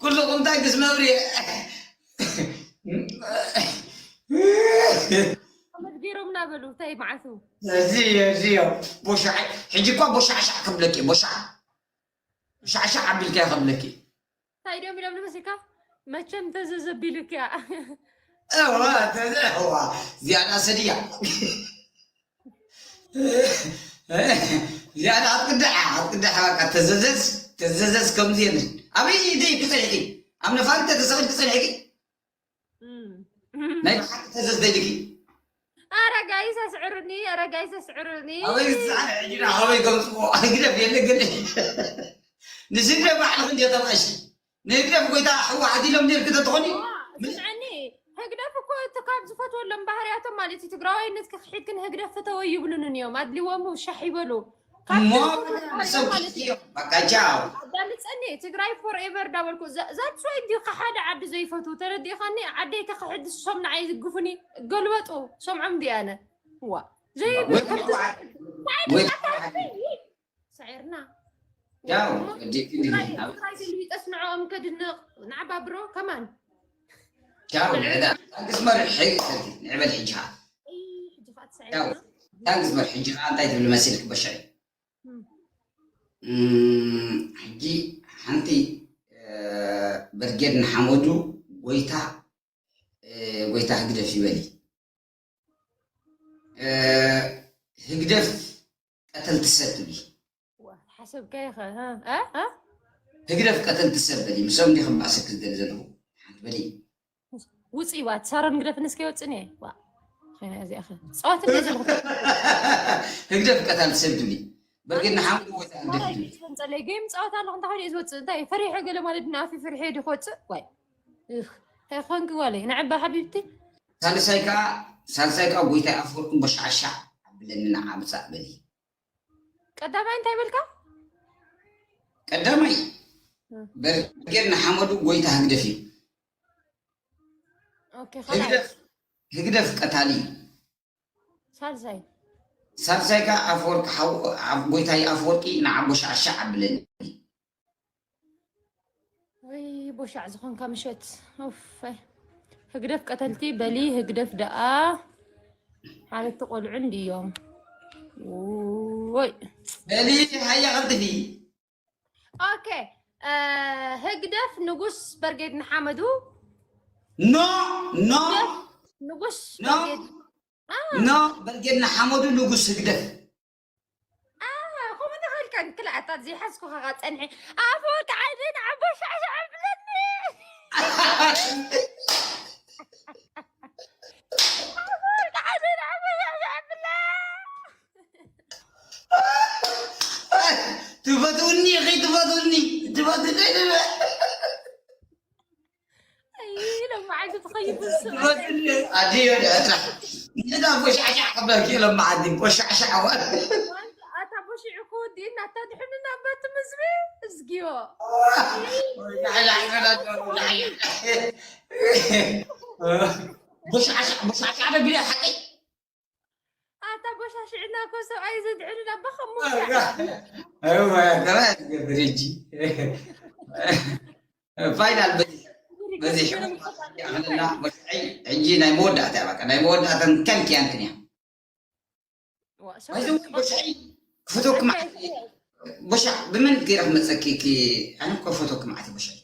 ኩልኹም እንታይ ክስመብሪ ገይሮምና በሉ እንታይ መዓቱ እዚ እዚ ቦሻዕ ሕጂ እኳ ቦሻዕሻዕ ከብለኪ ቦሻዕ ሻዕሻዕ ኣቢልካ ከብለኪ እንታይ ድዮም ኢሎም ንመስልካ መቸም ተዘዘቢልክ እያ እዋ ተዘ እዋ ዝያዳ ሰድያ ዝያዳ ኣትቅድሕ ኣትቅድሕ በቃ ተዘዘዝ ተዘዘዝ ከምዚ የለን ኣበይ ደይ ክፀንሕኪ ኣብ ነፋሪት ተተሰቂል ክፀንሕኪ ናይ ብሓቂ ተዘዝ ደልኪ ኣረ ጋይስ ኣስዕሩኒ ኣረ ጋይስ ኣስዕሩኒ ኣበይ ዝፀዓነ ሕጂ ኣበይ ከምፅዎ ግደፍ የለ ግን ንስድረ ባዕልኺ እንዲ ተባእሺ ንህግደፍ ጎይታ ህወሓት ኢሎም ነርኪ ተትኾኒ ስምዐኒ ህግደፍ እኮ እቲ ካብ ዝፈትወሎም ባህርያቶም ማለት እዩ ትግራዋይነት ክክሒድክን ህግደፍ ፍተወ ይብሉንን እዮም ኣድልዎም ሻሕ ይበሉ እሞ ሰብ ማለት እዩ በቃ ቻው ኣዳምፀኒ ትግራይ ፎርኤቨር ዳበልኩ ዛትስ ዋይ እንዲ ሓደ ዓዲ ዘይፈትው ተረዲእኻኒ ዓደይ ከክሕድ ሶም ንዓይ ዝግፉኒ ገልበጡ ሰምዖም ድያነ ዋ ዘይብል ወይ ሰዒርና ያው ይጠስንዖም ከድንቕ ንዓባ ብሮ ከማን ያው ንዕዳ ታንክስ መርሕ ሕይ ሰቲ ንዕበል ሕጂ ኸዓ ሕጂ ኸዓ ትሰዒርና ዳንግስ በር ሕጂ ከዓ እንታይ ትብል መሲልክ በሻይ? እም፣ ሕጂ ሓንቲ፣ እ፣ ብርጌድ ንሓመዱ ጎይታ፣ እ፣ ጎይታ ህግደፍ ይበሊ። እ፣ ህግደፍ ቀተልቲ ሰብ ትብሊ። ዋ፣ ሓሰብካዮ ኸ? እ? እ? እ? ህግደፍ ቀተልቲ ሰብ በሊ። ምስኦም እንዲ ክባእሰክ ዝደሊ ዘለኹ። ሓንቲ በሊ። ውፅእ ዋ፣ ሳሮን ግደፍ ንስከ ይወፅን እየ። ዋ፣ ኸይና እዚኣ ኸ። ፀዋት እንደ ዘለኹ። ህግደፍ ቀታልቲ ሰብ ትብሊ። በርጌድ ንሓመዱ ጎይታ ህግደፍ ትብሊ። ጸለይ ጌም ጸወታ ኣለኹ እንታይ ኮይኑ ዝወፅእ? እንታይ ፈሪሐ ገለ ማለት ድና ኣፊ ፈሪሐ ዲ ክወፅእ? ዋይ። እህ፣ እንታይ ኮንክ ጓለይ? ንዕባ ሓቢብቲ። ሳልሳይ ከዓ፣ ሳልሳይ ከዓ ጎይታይ ኣፈወርቅን በሻዕሻዕ ኣብለኒ ንዓ ምጻእ በሊ። ቀዳማይ እንታይ በልካ? ቀዳማይ እ። በርጌድ ንሓመዱ ጎይታ ህግደፍ እዩ። ኦኬ፣ ካልኣይ? ህግደፍ፣ ህግደፍ ቀታሊ እዩ። ሳልሳይ? ሳልሳይ ከዓ ኣፈወርቂ ሓው-፣ ኣብ-፣ ጎይታይ ኣፈወርቂ ንዓ ቦሻዕሻዕ ኣብለኒ። ወይ ቦሻዕ ዝኾንካ ምሸት። ኡፍ፣ ኣይ። ህግደፍ ቀተልቲ በሊ፣ ህግደፍ ደኣ ሓለቲ ቆልዑ እንድዮም። ወይ። በሊ፣ ሃያ ቀልጥፊ። ኦኬ፣ እ፣ ህግደፍ ንጉስ በርጌድ ንሓመዱ። ኖ፣ ኖ፣ ህግደፍ ንጉስ ኖ፣ በርጌድ፣ አ። ኖ፣ በርጌድ ንሓመዱ ንጉስ ህግደፍ። አ፣ ከምኡ ንኽእል ከን ክልኣታት ዘይሓዝኩ ኸዓ ጸንሐ። ኣፈወርቂ ዓይነይ ንዓቦ ሻዕሻዕ ኣብለኒ። ኣፈወርቂ ዓይነይ ንዓቦ ሻዕሻዕ ኣብለኒ። ትፈትውኒ ኢኺ፣ ትፈትውኒ፣ ትፈትውኒ ኢኺ። ኣይ፣ ሎማዓንቲ ትኸይድ ትፈትውኒ። ኣድዮ፣ ንዕታ፣ ንዕታ ቦሻዕሻዕ ክብለኪ ሎማዓንቲ፣ ቦሻዕሻዕ እዋ። ኣታ ቦሽዑ ክወዲእና፣ ኣታ ድሕንና ባት ምዝሪ፣ እዝጊዮ። ቦሻዕሻዕ፣ ቦሻዕሻዕ ዶ ቢለ ሓቀይ? ኣታ ቦሻሽዕና እኮ ሰብኣይ ዘድዕሉ ነባኻ እሞ። እዋ፣ ከመይ ትገብር ሕጂ? ፋይናል በዚ፣ በዚ ሕጂ፣ ሕጂ ናይ መወዳእታ እያ፣ በቃ ናይ መወዳእታ ከንክያን ክንያ። ዋ፣ ሰብ ባይዘው ቦሻይ ክፈተኩ መዓት፣ ቦሻ ብመን ገይረ ክመፀኪ? ኣነ እኮ ፈተኩ መዓት ቦሻይ።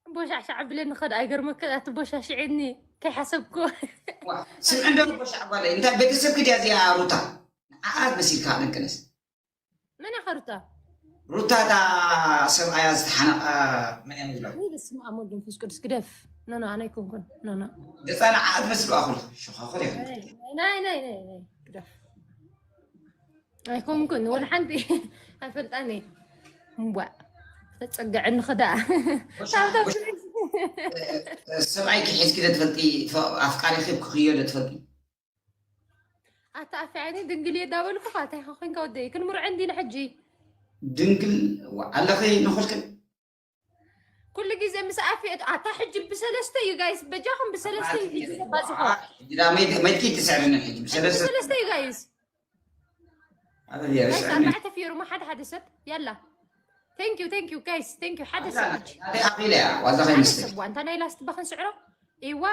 ቦሻዕሻዕ ብለኒ ኸድ ኣይገርመክን? ኣቲ ቦሻሽዕኒ ከይሓሰብኩ። ዋ፣ ስምዒ እንዶ ቦሻዕ ጓለይ፣ እንታይ ቤተሰብኪ ድያ እዚኣ ሩታ? ንዓኣ መሲልካ ደንቅነስ። መን እያ ሩታ? ሩታ እታ ሰብኣያ ዝተሓነቐ መን እያ ንብላ? ወይ በስመ ኣብ ወወልድ ወመንፈስ ቅዱስ ግደፍ። ኖ፣ ኖ፣ ኣነ ኣይኮንኩን። ኖ፣ ኖ። ገፃ ንዓኣ ትመስል ኣኹል። ሸኻኹል ኢኹም። ናይ፣ ናይ፣ ናይ፣ ናይ፣ ናይ፣ ግደፍ። ኣይኮንኩን፣ ወላ ሓንቲ ኣይፈልጣን እየ። እምቧእ፣ ተጸግዐኒ ኸዳ። ወሻ-፣ ታብታብ ወሻ-፣ እ፣ እ፣ ሰብኣይኪ ሒዝኪ ዶ ትፈልጢ? ፈ-፣ ኣፍቃሪኺ ክኽዮ ዶ ትፈልጢ? ኣታ ኣፍያኒ ድንግል እየ እንዳበልኩኻ፣ እንታይ ኸ ኮንካ ወደይ? ክንምርዖ እንዲና ሕጂ። ድንግል ዋ-፣ ኣለኺ ንኹልክን? ኩሉ ግዜ ምስ ኣፌ-፣ ኣታ ሕጂ ብሰለስተ እዩ ጋይስ፣ በጃኹም ብሰለስተ እዩ ሕጂ ዘባዝሖ። ሕጂ ዳ መይት-፣ መይትኪ ትስዕርኒ ሕጂ ብሰለስተ። ብሰለስተ እዩ ጋይስ። ኣበል እያ ጋይስ፣ ስዕርኒ። ኣርባዕተ ፊርሙ ሓደ ሓደ ሰብ። ያላ። Thank you, thank you, ጋይስ፣ thank you። ሓደ ሰብ ሕጂ። ናተይ ኣኺለ እያ፣ ዋዛ ሓደ ከይመስል። ሰብ፣ ዋንታ ናይ ላስት ባኽን ስዕሮ። ኢዋ።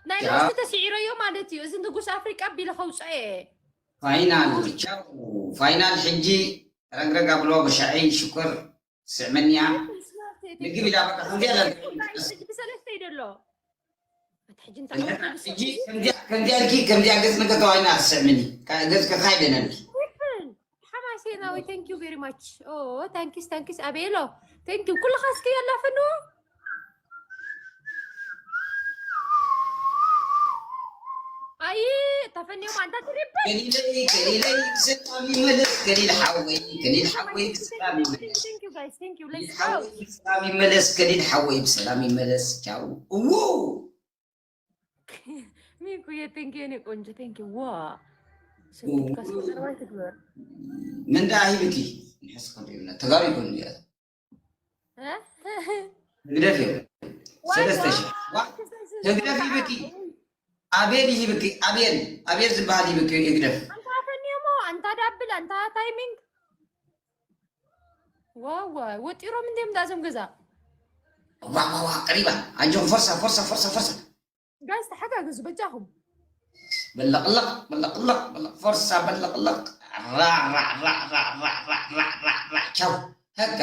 ናይ ያ። ላስት ተስዒረዮ ማለት እዩ። እዚ ንጉስ ኣፍሪቃ ቢለ ከውፅኦ እየ። ፋይናል፣ ቻው። ፋይናል ሕጂ ረግረግ ኣብሎ በሻዒ ሽኮር። ስዕመንያ። ምግብ ኢላ በቃ ከምዚኣ ኢላ። ሕጂ ብሰለስተ እዩ ዘሎ። እቲ ሕጂ እንታይ ዓይነት ሕጂ ከምዚኣ፣ ከምዚኣ ኢልኪ፣ ከምዚኣ ገጽ ንገ ተዋይና ትስዕምኒ። ካ-፣ ገጽ ከካይደነልኪ። ሓማሴናዊ፣ thank you very much። ኦ፣ ታንኪስ፣ ታንኪስ፣ ኣቤሎ። Thank you። ኩልኻ እስኪ ያላፍኑ። ኣይ፣ ተፈንዮም ኣንታ ትሪበል። ከሊለይ፣ ከሊለይ፣ ብሰላም ይመለስ። ከሊል ሓወይ፣ ከሊል ሓወይ፣ ብሰላም ይመለስ። Thank you, guys. Thank you. ከሊል Let's ሓወይ፣ go. ብሰላም ይመለስ። ከሊል ሓወይ፣ ብሰላም ይመለስ። ቻው። እዉ። ሚኩየ፣ thank you፣ የኔ ቆንጆ። Thank you። ዋ። ስንት እዉ። ካስኮ ዘረባይ ትግበር። ምን ደኣ ሂብኪ? ንሕስ ከንቱ ይብላ። ተጋሩ ይኮን እያ። እ? ህግደፍ እዩ። ዋይ ሰለስተ ሺህ። ዋይ፣ ዋ፣ ክሰስ ህግደፍ ዝብላ። ይብኪ። ኣቤል ይብኪ። ኣቤል፣ ኣቤል ዝበሃል ይብኪ ህግደፍ። ኣንታ ፈኒዮሞ፣ ኣንታ ዳብል፣ ኣንታ ታይሚንግ። ዋው፣ ዋው፣ ወጢሮም እንዲዮም ዳዞም ገዛ። ዋ፣ ዋ፣ ዋ፣ ቀሪባ። ኣጆም፣ ፎርሳ፣ ፎርሳ፣ ፎርሳ፣ ፎርሳ። ጋይስ፣ ተሓጋገዙ በጃኹም። በለቕለቕ በለቕለቕ በለቕ ፎርሳ በለቕለቕ ራዕ ራዕ ራዕ ራዕ ራዕ ራዕ ራዕ ራዕ ራዕ ቻው። ሀጋ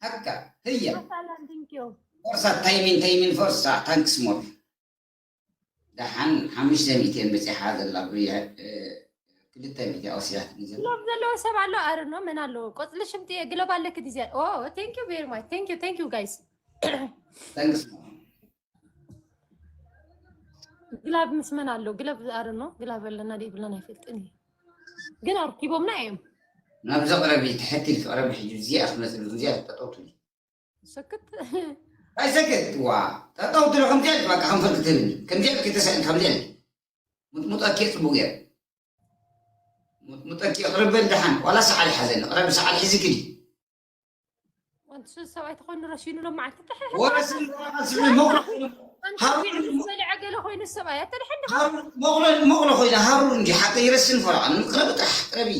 ሀጋ ህያ ሰላም፣ thank you። ፎርሳ ታይሚን ታይሚን ፎርሳ ታንክስ ሞር። ደሓን ሓሙሽተ ሚእቲ እየን በፂሓ ዘላ ብየ ክልተ ሚእቲ ኣውሲያትኒ ዘላ ሎም ዘለዎ ሰብ ኣሎ ኣርኖ መን ኣሎ ቆፅሊ ሽምጥየ ግለብ ኣለክ ዲዚያ ኦ thank you very much thank you thank you guys። ታንክስ ሞር። ግላብ ምስ መን ኣሎ ግለብ ኣርኖ ግላብ ኣለና ዶ ይብለን ኣይፈልጥን እዩ። ግን ኣርኪቦምና እዮም። ናብዚ ቅረቢ ትሕት ኢልኪ ቅረቢ ሕጂ እዚኣ ክትመፅእ እዚኣ ጠጠው ትብሊ ሰክት ኣይሰክት ዋ ጠጠው ትብሊ ከምዚኣ ኢልኪ በቃ ከንፈር ክትህብኒ ከምዚኣ ኢልኪ ተሰእል ከምዚኣ ኢልኪ ሙጥሙጠኪ ፅቡቅ እየ ሙጥሙጠኪ ቅርበል ደሓን ዋላ ሰዓል ሓዘኒ ቅረቢ ሰዓል ሒዚ ክዲ ወንሱ ሰብኣይ ተኾይኑ ረሲኑ ሎም መዓልቲ ጥሕ ወረስን ስሚ መቑረ ኮይኑ ሃሩን ዝበልዐ ገለ ኮይኑ ሰብኣይ ኣተድሐን ሃሩን መቑረ መቑረ ኮይኑ ሃሩን እንዲ ሓቂ ይረስን ፈረቓ ንምቅረብ ጥራሕ ቅረቢ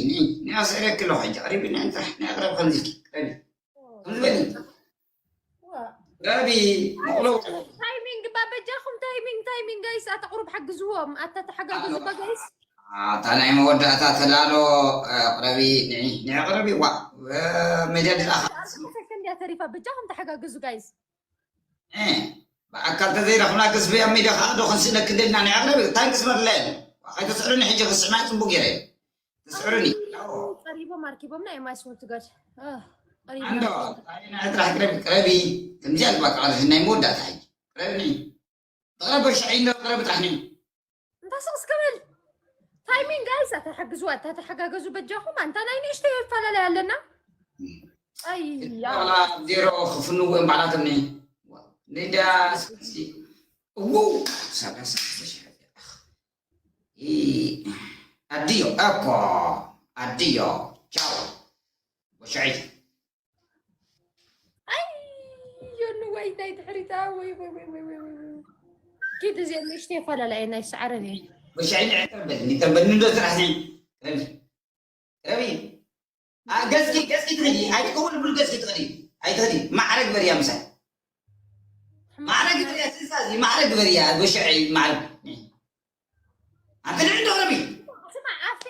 ንዓስዕረኪ ኣለኹ ሕጂ ቅሪቢ ንዕን ጥራሕ ንዕቅረብ ከምዚ ኢልኪ ቅረቢ ከምዚ በሊ ቅረቢ መቑሎ ታይሚንግ ባበጃኹም ታይሚንግ ታይሚንግ ጋይስ ኣታ ቁሩብ ሓግዝዎም ኣታ ተሓጋገዙ ባ ጋይስ ኣታ ናይ መወዳእታ ተዳሎ ቅረቢ ንዒ ንዒ ቅረቢ ዋ መጃድላ ሰከንድ እያ ተሪፋ በጃኹም ተሓጋግዙ ጋይስ ብኣካል ተዘይረኽብና ክስብያ ሚድያ ከዓ ዶ ክንስእነክ እንደልና ናይ ኣቕረቢ ታንክስ መድላ የለ ከይተስዕሩኒ ሕጂ ክስዕና ፅቡቅ ገይረ እዩ ተስዕሩኒ ቀሪቦም ኣርኪቦምና እዮም ኣይስወቱ ጋድ ኣንዶ ናይ ጥራሕ ቅረቢ ቅረቢ ከምዚያ ልባቃ ናይ መወዳእታ ሕጂ ቅረብኒ ተቕረበ ሻዒ እንዶ ቅረቢ ጥራሕ ኒ እንታ ስቕ እስከ በል ታይሚንግ ጋይስ ኣታ ሓግዝዋ ኣታ ተሓጋገዙ በጃኹም ኣንታ ናይ ንእሽተይ ይፈላለያ ኣለና ኣይ ዜሮ ክፍንዎ እዮም ባዕላቶም ኒ ሊዳ እው ሰላሳ ሽሕ ኣዲዮ እኮ ኣዲዮ ቻው ወሻዒ ኣይ ዮኒ ወይ ናይ ድሕሪታ ወይ ወይ ወይ ወይ ወይ ወይ ኪድ እዚኦም ንእሽተይ ይፈላለያ ናይ ሰዓረን እየ ወሻዒ ንዕተርበል ንተርበል ንዶ ስራሕ ኒ ረቢ ረቢ ገዝኪ ገዝኪ ትኸዲ ኣይትከውን ብሉ ገዝኪ ትኸዲ ኣይትኸዲ ማዕረ ግበርያ ምሳይ ማዕረ ግበርያ ስልሳ እዚ ማዕረ ግበርያ ወሻዒ ማዕረ ኣንተ ንዕዶ ረቢ ስማ ኣፌ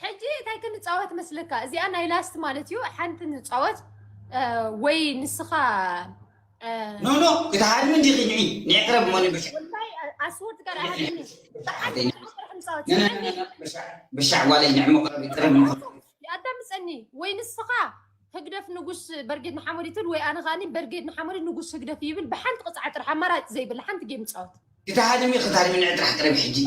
ሕጂ እንታይ ክንፃወት መስለካ እዚኣ ናይ ላስት ማለት እዩ ሓንቲ ንፃወት ወይ ንስኻ ኖ ኖ ክትሃድሚ እንዲኺ ንዒ ንዕቅረብ እሞ ንብሽ ወላይ ኣስወርት ጋር ኣሃድኒ ብሻዕ ጓለይ ንዕሞ ቅረቢ ቅረብ ምኸ ኣዳምፀኒ ወይ ንስኻ ህግደፍ ንጉስ በርጌድ ንሓመድ ይትብል ወይ ኣነ ከኣኒ በርጌድ ንሓመድ ንጉስ ህግደፍ ይብል ብሓንቲ ቅፅዓ ጥራሕ ኣማራፂ ዘይብላ ሓንቲ ጌም ፃወት ክትሃድሚ ክትሃድሚ ንዕ ጥራሕ ቅረብ ሕጂ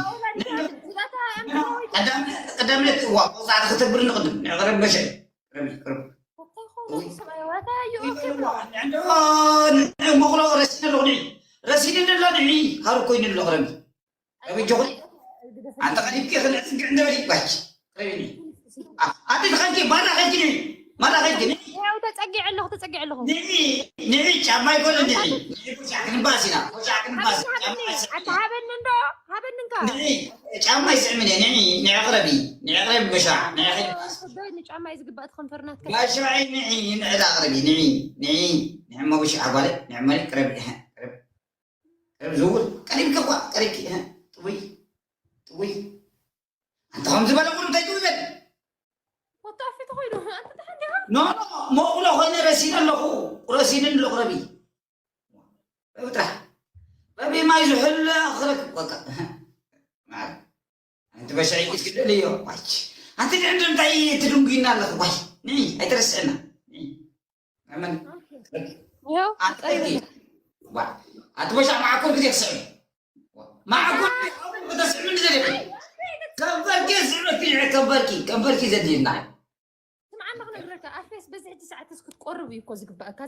ቀዳምነት እዋ መውፃዕቲ ክተግብር ንቅድም ንዕቅረብ በሸ መቕሎ ረሲነ ኣለኹ ንዒ ረሲነ ኣሎ ንዒ ሃሩ ኮይኑ ኣሎ ቅረቢ ረቢጆኹ ኣንተ ቀዲምኪ ክንዕፅግዕ እንደበል ይባች ረቢኒ ኣቲ ትኸልኪ ባራ ከልኪ ንዒ ማራ ከልኪ ንዒ ያው ተጸጊዐ ኣለኹ ተጸጊዐ ኣለኹ ንዒ ንዒ ጫማ ይኮነ ንዒ ንዒ ኮሻዕ ክንባስ ኢና ኮሻዕ ክንባስ ጫማ ኣታ ሃበኒ እንዶ ሃበኒ እንካ ንዒ ጫማ ይስዕምኒ ንዒ ንዕቕረቢ ንዕቕረቢ በሻዕ ንዕቕረቢ ንጫማ እዩ ዝግባእ ትኸንፈርናት ጋሻይ ንዒ ንዕዳ ኣቕረቢ ንዒ ንዒ ንዕሞ በሻዕ ጓለ ንዕመሪ ቅረቢ ቅረቢ ዝውር ቀሪብኪ እኳ ቀሪብኪ ጥውይ ጥውይ ኣንተ ከም ዝበለ ቁሩብ እንታይ ትውበል ወጣፊ ተኾይኑ ኣንተ ተሓንዲኻ ኖ ኖ መቑሎ ኮይነ ረሲነ ኣለኹ ረሲነ ኣለኹ ረቢ ረቢ ጥራሕ ረቢ ማይ ዝሕል ክረክብ ቆቃ ኣንቲ በሻ ኢት ክደል እዮ ዋች ኣንቲ ድዕንድር እንታይ ትድንጉይና ኣለኹ ዋይ ንዒ ኣይትረስዕና ንዒ መን ይኸው ኣትቀዲ ኣቲ በሻ ማዕኮር ግዜ ክስዕብ ማዕኮር ግዜ ክስዕብ እንዲ ዘለ ከበርኪ ስዕበኪ ከበርኪ ከበርኪ ዘድልና ስምዓና ክነግረካ ኣፌስ በዚ ሕጂ ሰዓትስ ክትቆርብ እዩ እኮ ዝግባእካ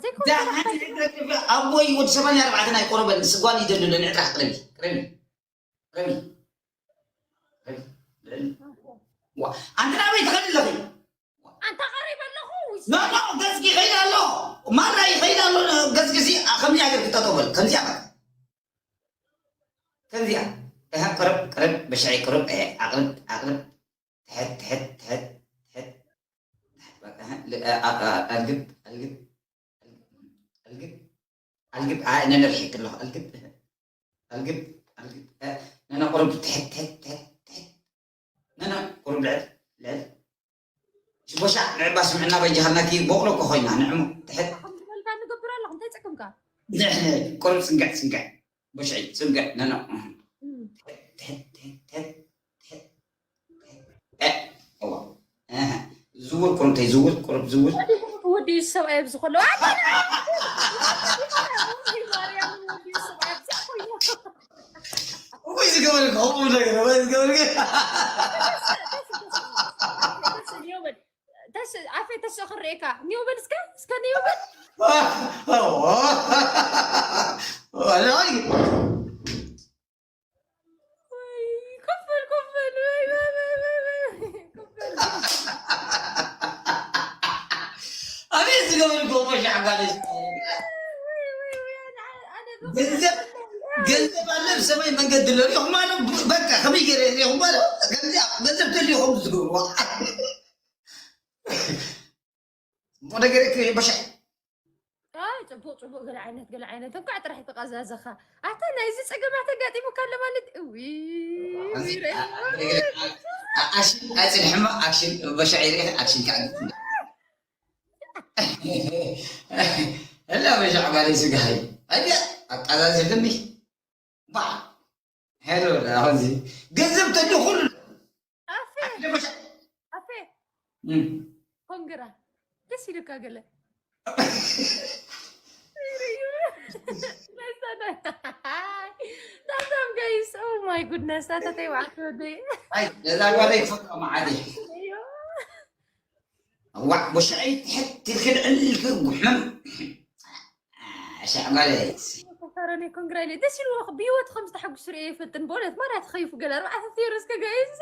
ኣቦይ ወዲ ሰማንያ ኣርባዕተ ናይ ቆረበን ስጓን ይደልሎ ንዕጥራሕ ቅረቢ ቅረቢ ቅረቢ ኣንቲ ናበይ ትኸዲ ኣለኺ ኣንታ ቀሪብ ኣለኹ ኖ ኖ ገዝጊ ይኸይድ ኣሎ ማራ ይኸይድ ኣሎ ገዝጊ ሲ ከምዚ ሃገር ክጠጠው በል ከምዚኣ በል ከምዚኣ እህ ቅርብ ቅርብ በሻይ ቅርብ እህ ኣቅርብ ኣቅርብ ትሕት ትሕት ትሕት ትሕት ኣልግብ ኣልግብ ኣልግብ ኣልግብ ነነርሒቅ ኣለኹ ኣልግብ ኣልግብ ኣልግብ ነነቁርብ ትሕት ትሕት ትሕት ልዕል ልዕል። ቦሻዕ ንዕባ ስምዕና በጃኻ፣ ናኪ ቦቕሎ እኮ ኮይና፣ ንዕሞ ትሕት። ከም ዝበልካ ንገብር ኣለኹ፣ እንታይ ጸቅምካ? ንሕነ ቁሩብ ጽንግዕ ጽንግዕ። ቦሻዕ ጽንግዕ፣ ነኖ። ትሕት፣ ትሕት፣ ትሕት፣ ትሕት። እ፣ እዋ። እህ፣ ዝውር ቁሩብ ተይ፣ ዝውር ቁሩብ ዝውር። ወዲ ሰብኣይ ኣብዚ ከሎ፣ ኣታ ማርያም፣ ወዲ ሰብኣይ ኣብዚ ኮይኑ። ወይ ዝገበርክ፣ ከምኡ ነገር፣ ወይ ዝገበርክ። ተስ-፣ ኣፌ ተስእ ክርእየካ። ኒው በል እስከ፣ እስከ ኒው በል። ኣዎ። ኣይ። ወይ፣ ኮፍ በል፣ ኮፍ በል፣ ወይ፣ ወይ፣ ወይ፣ ወይ፣ ወይ፣ ኮፍ በል። ኣቤት ዝገበርክ፣ እኮ ሻዕባለች። ወይ፣ ወይ፣ ወይ፣ ኣነ፣ ኣነ፣ ገንዘብ፣ ገንዘብ ኣለ ብሰማይ መንገዲ ኣሎ። ሪኹም ኣሎ፣ በቃ፣ ከመይ ገይረ ሪኹም ኣሎ። ገንዘብ፣ ገንዘብ ተልዩ ከምዚ ዝገብርዋ። እሞ ነገር እኮ በሻ። ኣይ፣ ጽቡቕ፣ ጽቡቕ፣ ገለ ዓይነት፣ ገለ ዓይነት። እንኳዕ ጥራሕ ተቐዛዘኻ። ኣታ ናይዚ ጸገማት ኣጋጢሙካ ኣሎ ማለት፣ እዊ፣ ኣዚ-፣ አ-፣ አ-፣ ኣክሽን ኣይጽንሕማ፣ ኣክሽን በሻ ይርኢ፣ ኣክሽን ከዕግብ። እላ በሻ ባሪ ስጋይ። ኣያ፣ ኣቃዛዝፍኒ። ባ። ሄሎ፣ ኣሁዚ ገንዘብ ተልዩ ኩሉ። ኣፌ፣ ኣደ በሻ። ኣፌ፣ እም። ኮንግራ። ደስ ኢሉካ ገለ። ታታም ጋይስ፣ ኦ ማይ ጉድነስ፣ ታታተይ ዋዕቶ ወደይ። ኣይ፣ ነዛ ጓለይ ክፈትዋ መዓት እየ። እዩ። ዋዕ፣ ቦሻይ ትሕት ትልክል ዕልክ ጉሕም። ሻዕ ጓለይ። ተፈረኒ ኮንግራ ኢለ። ደስ ኢልዎ፣ ብህይወት ከም ዝተሓጉስ ርእየ ይፈልጥን። በእውነት፣ ማርያ ተኸይፉ ገለ ኣርባዕተ ቴሮ እስከ ጋይስ።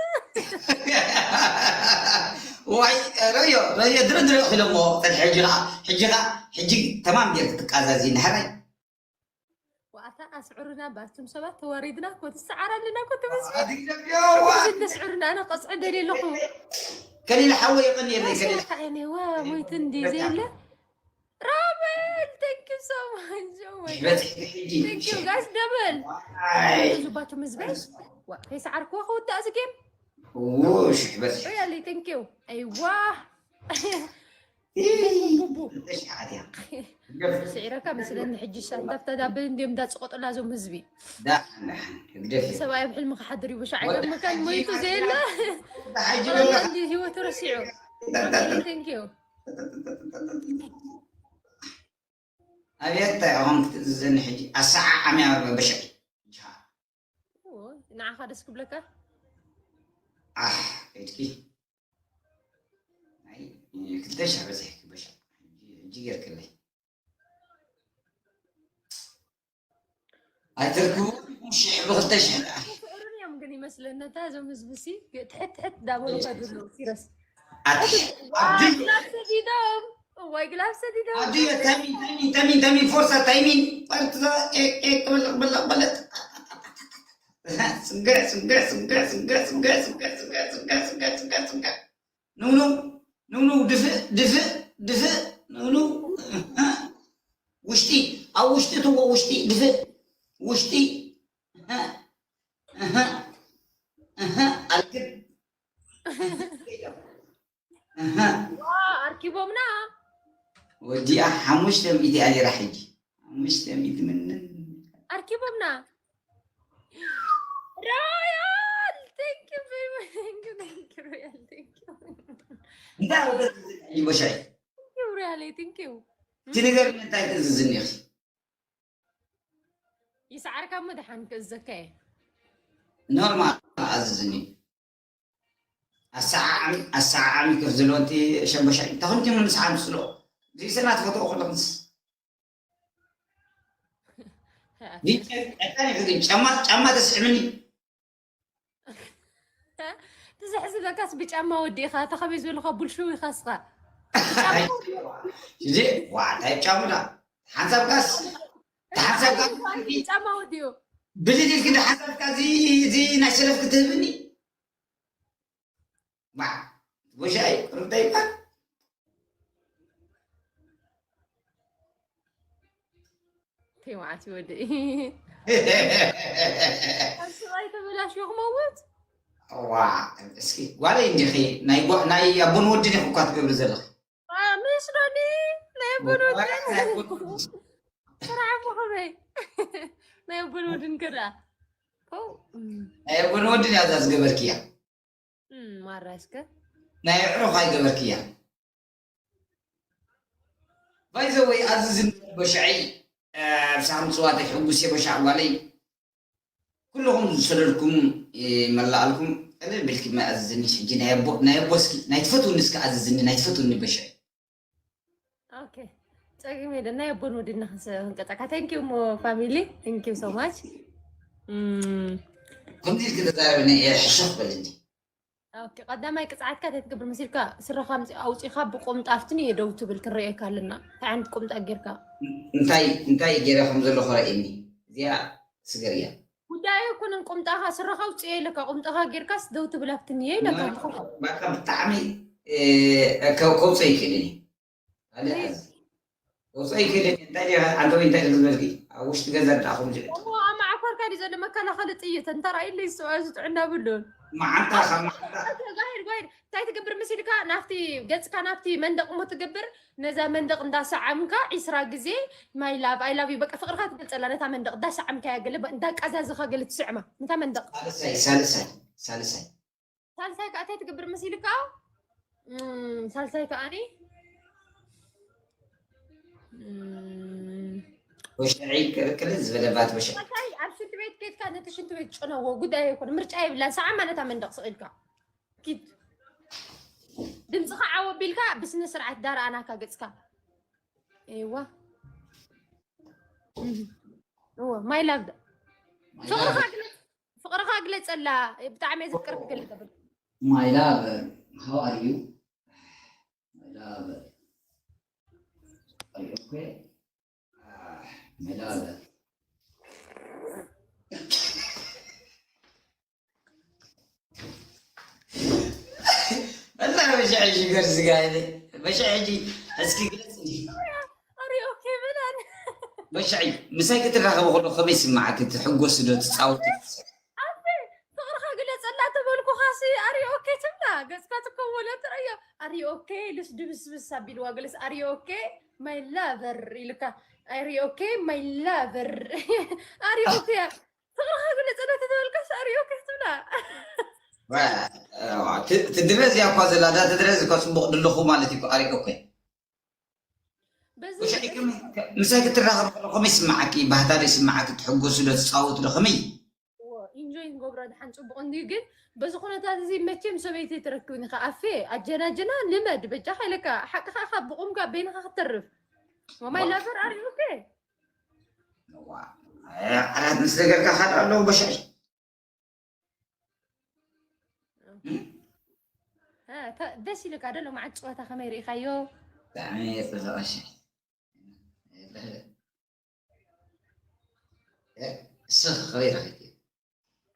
ዋይ፣ ረዮ፣ ረዮ፣ ድረ ድረ ኢሎሞ። ሕጂ ኸዓ፣ ሕጂ ኸዓ፣ ሕጂ ተማም ጌርክ ትቃዛዚ፣ ንሕራይ። ዋእታ ኣስዕሩና፣ ባቱም ሰባት ተዋሪድና እኮ፣ ትሰዓር ኣለና እኮ፣ ትመስል። ኣድግደፍ፣ ዋ። እዚ ነስዕሩና፣ ኣነ ቀጽዖ ደልየ ኣለኹ። ከሊለ ሓወይ፣ የቐንየለይ፣ ከሊለ። ሰዓት ዓይነ፣ ዋ፣ ሞይት እንዲ ዘየለ። ራበል፣ thank you so much። Oh my God. በፂሕኪ ሕጂ። Thank you, guys, ደበል። ኣይ። እዚ ባቱም ህዝበይ። ዋ፣ ከይሰዓርክዎ ክውዳእ እዚ ጌም። ዎ፣ ሽሕ በፂሕ። ሪያሊ፣ thank you። ኣይዋ። ቡቡ። ተሽዓት እያ። ስዒረካ መስለኒ ሕጂ ሻንታፍ ተዳብል እንዲዮም እንዳፅቆጥላ እዞም ህዝቢ። ዳሕን፣ ዳሕን፣ ህግደፍ እዩ። ሰብኣይ ኣብ ሕልሚ ክሓድር እዩ፣ ብሻዕ ገርመካን ሞይቱ ዘየለ። ሓጂ ወላ እንዲ ህይወቱ ረሲዑ። Thank you። ኣብየት እንታይ ኢኹም ክትእዝዘኒ ሕጂ? ኣሰዓዓምያ በሻዕ። ኦ፣ ንዓኻ ደስ ክብለካ? ኣሕ፣ ከይድኪ። ናይ ክልተ ሽሕ በፂሕኪ በሻዕ። ሕጂ፣ ሕጂ ጌርክለይ። ኣይትርክቡ ሽሕ ብክልተ ሽሕ ደኣ። ፍቅርን እዮም ግን ይመስለኒ፣ ነታ እዞም ህዝቢ ሲ ትሕት ትሕት እንዳበሉ ከድሉ፣ ሲረስ። ኣቲ፣ ኣቲ፣ ግላብ ሰዲዶም፣ እዋይ ግላብ ሰዲዶም። ኣቲ፣ ታይሚን፣ ታይሚን፣ ታይሚን፣ ታይሚን፣ ፎርሳ፣ ታይሚን። በልት፣ ኤ፣ ኤ፣ በለቅ፣ በለቅ፣ በለቅ። ስንገ፣ ስንገ፣ ስንገ፣ ስንገ፣ ስንገ፣ ስንገ፣ ስንገ፣ ስንገ፣ ስንገ፣ ስንገ፣ ስንገ። ኑ፣ ኑ፣ ኑ፣ ኑ፣ ድፍእ፣ ድፍእ፣ ድፍእ፣ ኑ፣ ኑ። ውሽጢ፣ ኣብ ውሽጢ ትዎ፣ ውሽጢ፣ ድፍእ፣ ውሽጢ። እህ፣ እህ፣ እህ፣ ኣልግብ። እህ። ዋ፣ ኣርኪቦምና። ወዲኣ ሓሙሽተ ሚእቲ እያ ነይራ፣ ሕጂ ሓሙሽተ ሚእቲ ምንን። ኣርኪቦምና። ሮያል፣ thank you very much, thank you, thank you, ሮያል፣ thank you። እንታይ ወደት ሕጂ ቦሻይ? Thank you፣ ሮያል፣ thank you። እቲ ነገር እንታይ ትእዝዝኒ ኢኺ? ይስዓርካ እሞ ደሓን ክእዘካ እየ። ኖርማል ኣዝዝኒ። ኣሰዓዓሚ፣ ኣሰዓዓሚ ከፍ ዘለዎ እቲ ሸምበሻይ። እንታይ ኮንኩም ንስሓ ምስሎ? እዚ ሰና ትፈትዎ ከለኹምስ? ዲጀ፣ ዕጣን ይሕግን። ጫማ፣ ጫማ ተስዕብኒ። ትዘሕዝበካስ ብጫማ ወዲእኻ፣ እታ ከመይ ዝበልኻ ቡልሽው ኢኻ እስኻ። እዚ፣ ዋ፣ እንታይ ጫሙዳ? ሓንሳብካስ፣ ሓንሳብካ ጫማ ወዲኡ። ብልል ኢልክ ዶ ሓንሳብካ እዚ፣ እዚ ናይ ሰለፍ ክትህብኒ? ባ፣ ቦሻይ፣ እንታይ ይባል? ተይ መዓት ይወድእ። ኣብ ሰብኣይ ተበላሽዮ ክመውት? ዋ፣ እስኪ ጓለይ እንዲኺ፣ ናይ ጓ-፣ ናይ ኣቦን ወድን ኢኺ እኳ ትገብሪ ዘለኺ። ምስ ዶኒ ናይ ኣቦን ወድን ስራሕ እሞ ከመይ? ናይ ኣቦን ወድን ከዳ። ፖው። ናይ ኣቦን ወድን እያ እዛ ዝገበርክያ። እም፣ ማራ እስከ። ናይ ኣዕሩኽ ኣይገበርክያ። ባይዘወይ ኣዝዝኒ በሻዐይ፣ ኣብ ሳምፅዋተይ ሕጉስ የበሻዕ ጓለይ። ኩልኹም ዝሰደድኩም ይመላኣልኩም። ቅልል ብልኪ መኣዝዝኒ ሕጂ ናይ ኣቦ ናይ ኣቦ እስኪ ናይ ትፈትውኒ እስኪ ኣዝዝኒ ናይ ትፈትውኒ በሻዐይ። ኦኬ። ጸጊም የለን ናይ ኣቦን ወድን ንኽንቀጻካ። Thank you ሞ family. Thank you so much. እም፣ ከምዚ ኢልኪ ተዛረብኒ እየ ሕሸኽ በልኒ። ኦኬ፣ ቀዳማይ ቅጽዓትካ እንታይ ትገብር መሲልካ? ስረኻ ኣምጺ-፣ ኣውጺእካ ብቁምጣ ኣብትኒ እየ ደው ትብል፣ ክንርእየካ ኣለና። እንታይ ዓይነት ቁምጣ ጌርካ? እንታይ እንታይ ገይረ ከም ዘለኹ ረእየኒ። እዚኣ ስገርያ። ጉዳይ ኣይኮነን፣ ቁምጣኻ ስረኻ ኣውጽእ ኢለካ፣ ቁምጣኻ ጌርካስ ደው ትብል ኣብትኒ እየ ኢለካ። ባካ ብጣዕሚ ከውፀ ይክእልን እዩ። ኣለ ከውፀ ይክእልን እዩ። እንታይ ዲኻ? ኣንተ ወይ እንታይ ዝግበርኪ? ኣብ ውሽጢ ገዛ ዳኹም ጅ እሞ ኣብ ማዕኮርካ ድዩ ዘሎ መከላኸሊ ጥይት? እንተ ራእይለይ ዝሰብኣይ ዝጥዕና ብሉን። መዓንታ ካብ መዓንታ ጋሂድ ጋሂድ እንታይ ትገብር መሲልካ? ናብቲ ገጽካ ናብቲ መንደቕ እሞ ትገብር፣ ነዛ መንደቕ እንዳሰዓምካ ዒስራ ግዜ my love I love you በቃ ፍቕርካ ትገልጸላ ነታ መንደቕ እንዳሰዓምካያ ገለ እንዳቃዛዝኻ ገለ ትስዕማ ነታ መንደቕ። ሳልሳይ ሳልሳይ ሳልሳይ ሳልሳይ ከኣ እንታይ ትገብር መሲልካ? እም፣ ሳልሳይ ከኣ እኔ እም፣ ወሽዒ ቅልቅል ዝበለባት ወሽዒ ሳልሳይ ኣብ ሽንት ቤት ኬድካ ነቲ ሽንት ቤት ጭነዎ ጉዳይ ኣይኮነ ምርጫ የብላን። ሰዓማ ነታ መንደቕ ስቕ ኢልካ ኪድ ድምፅኻ ዓው ኣቢልካ ብስነ ስርዓት ዳርኣናካ ገፅካ። እዋ እዋ my love ፍቕርኻ ግለፅ፣ ፍቕርኻ ግለፀላ። ብጣዕሚ እየ ዘፍቅረኪ ገለ ተብል My love, how are you? My love, are you okay? Ah, my love. والله مش عايش يقرز قاعد. مش عايش. اسكي قلت لي. Are you okay ብላን መሻዒ ምሳይ ክትራኸቡ ከሎ ከመይ ይስምዓኪ? ትሕጎሲ ዶ ትጻወቲ? ኣቤ ፍቕርኻ ግለፀላ ተበልኩኻሲ Are you okay ትብላ። ገፅካ ትከወለ ትረዮ Are you okay ኢሉስ ድብስብስ ኣቢልዋ ገለስ Are you okay my lover ኢልካ Are you okay my lover Are you okay ፍቕርኻ ግለፀላ ተተበልካስ Are you okay ትብላ። ትድረዝ እያ እኳ ዘላ እዛ ትድረዝ እኳ ፅቡቕ ድለኹ ማለት እዩ። ኣሪ ኦኬ በዚ ውሽጢ ከም- ምሳይ ክትራኸብ ከሎ ከመይ ይስምዓኪ? ባህታ ዶ ይስምዓኪ? ትሕጎሲ ዶ ትፃወቲ ዶ ከመይ? ኢንጆይ ንገብሮ ድሓን ፅቡቕ እንድዩ ግን በዚ ኩነታት እዚ መቸም ሰበይቲ ትረክብኒ ከ ኣፌ ኣጀናጀና ልመድ በጃኻ ኢለካ ሓቅኻ ካብ ብቑምካ በይንኻ ክትተርፍ ማይ ላቨር ኣር ዩ ኦኬ ዓራት ምስ ነገርካ ካልእ ኣለዉ በሻይ እ፣ ተ- ደስ ኢልካ ዶ ሎማዓት ፀወታ ከመይ ርኢኻዮ? ብጣዕሚ የፅብቐሽ። እስኺ ከመይ ረኺብኪ?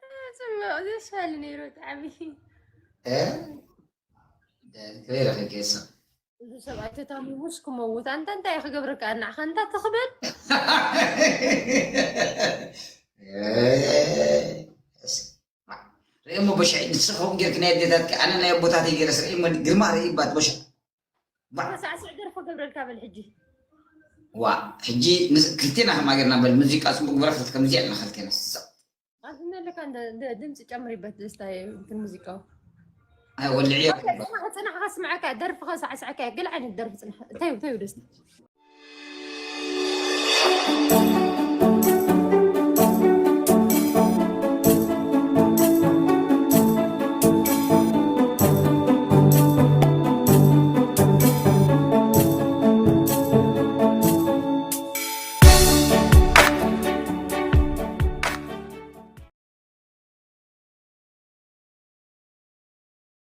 እ፣ ፅቡቕ ደስ በሃሊ ነይሩ ብጣዕሚ። እ? ከመይ ረኺብኪ እስኺ? እዚ ሰብኣይ ተታሚሙስ ክመውት ኣንታ እንታይ ክገብረካ ኣናዕኻ እንታ ትኽበል ርእሞ በሻይ ንስኹም ጌርክ ናይ ኣዴታትኪ ኣነ ናይ ኣቦታተይ ገይረ ስርዒ ግርማ ርእይባት በሻ ሳዕስዕ ደርፎ ገብረልካ በል ሕጂ ዋ ሕጂ ክልቴና ከማ ጌርና በል ሙዚቃ ፅቡቅ ግበረ ክልተ ከምዚኣ ኣለና ክልቴና ስሳቕ ኣዝነ ኣለካ እንደ ድምፂ ጨምሪበት ደስታ እንትን ሙዚቃው ወልዕዮ ፅናሕ ከስምዐካ ደርፊ ከሳዕስዐካ ገለ ዓይነት ደርፊ ፅናሕ እንታይ እንታይ ደስታ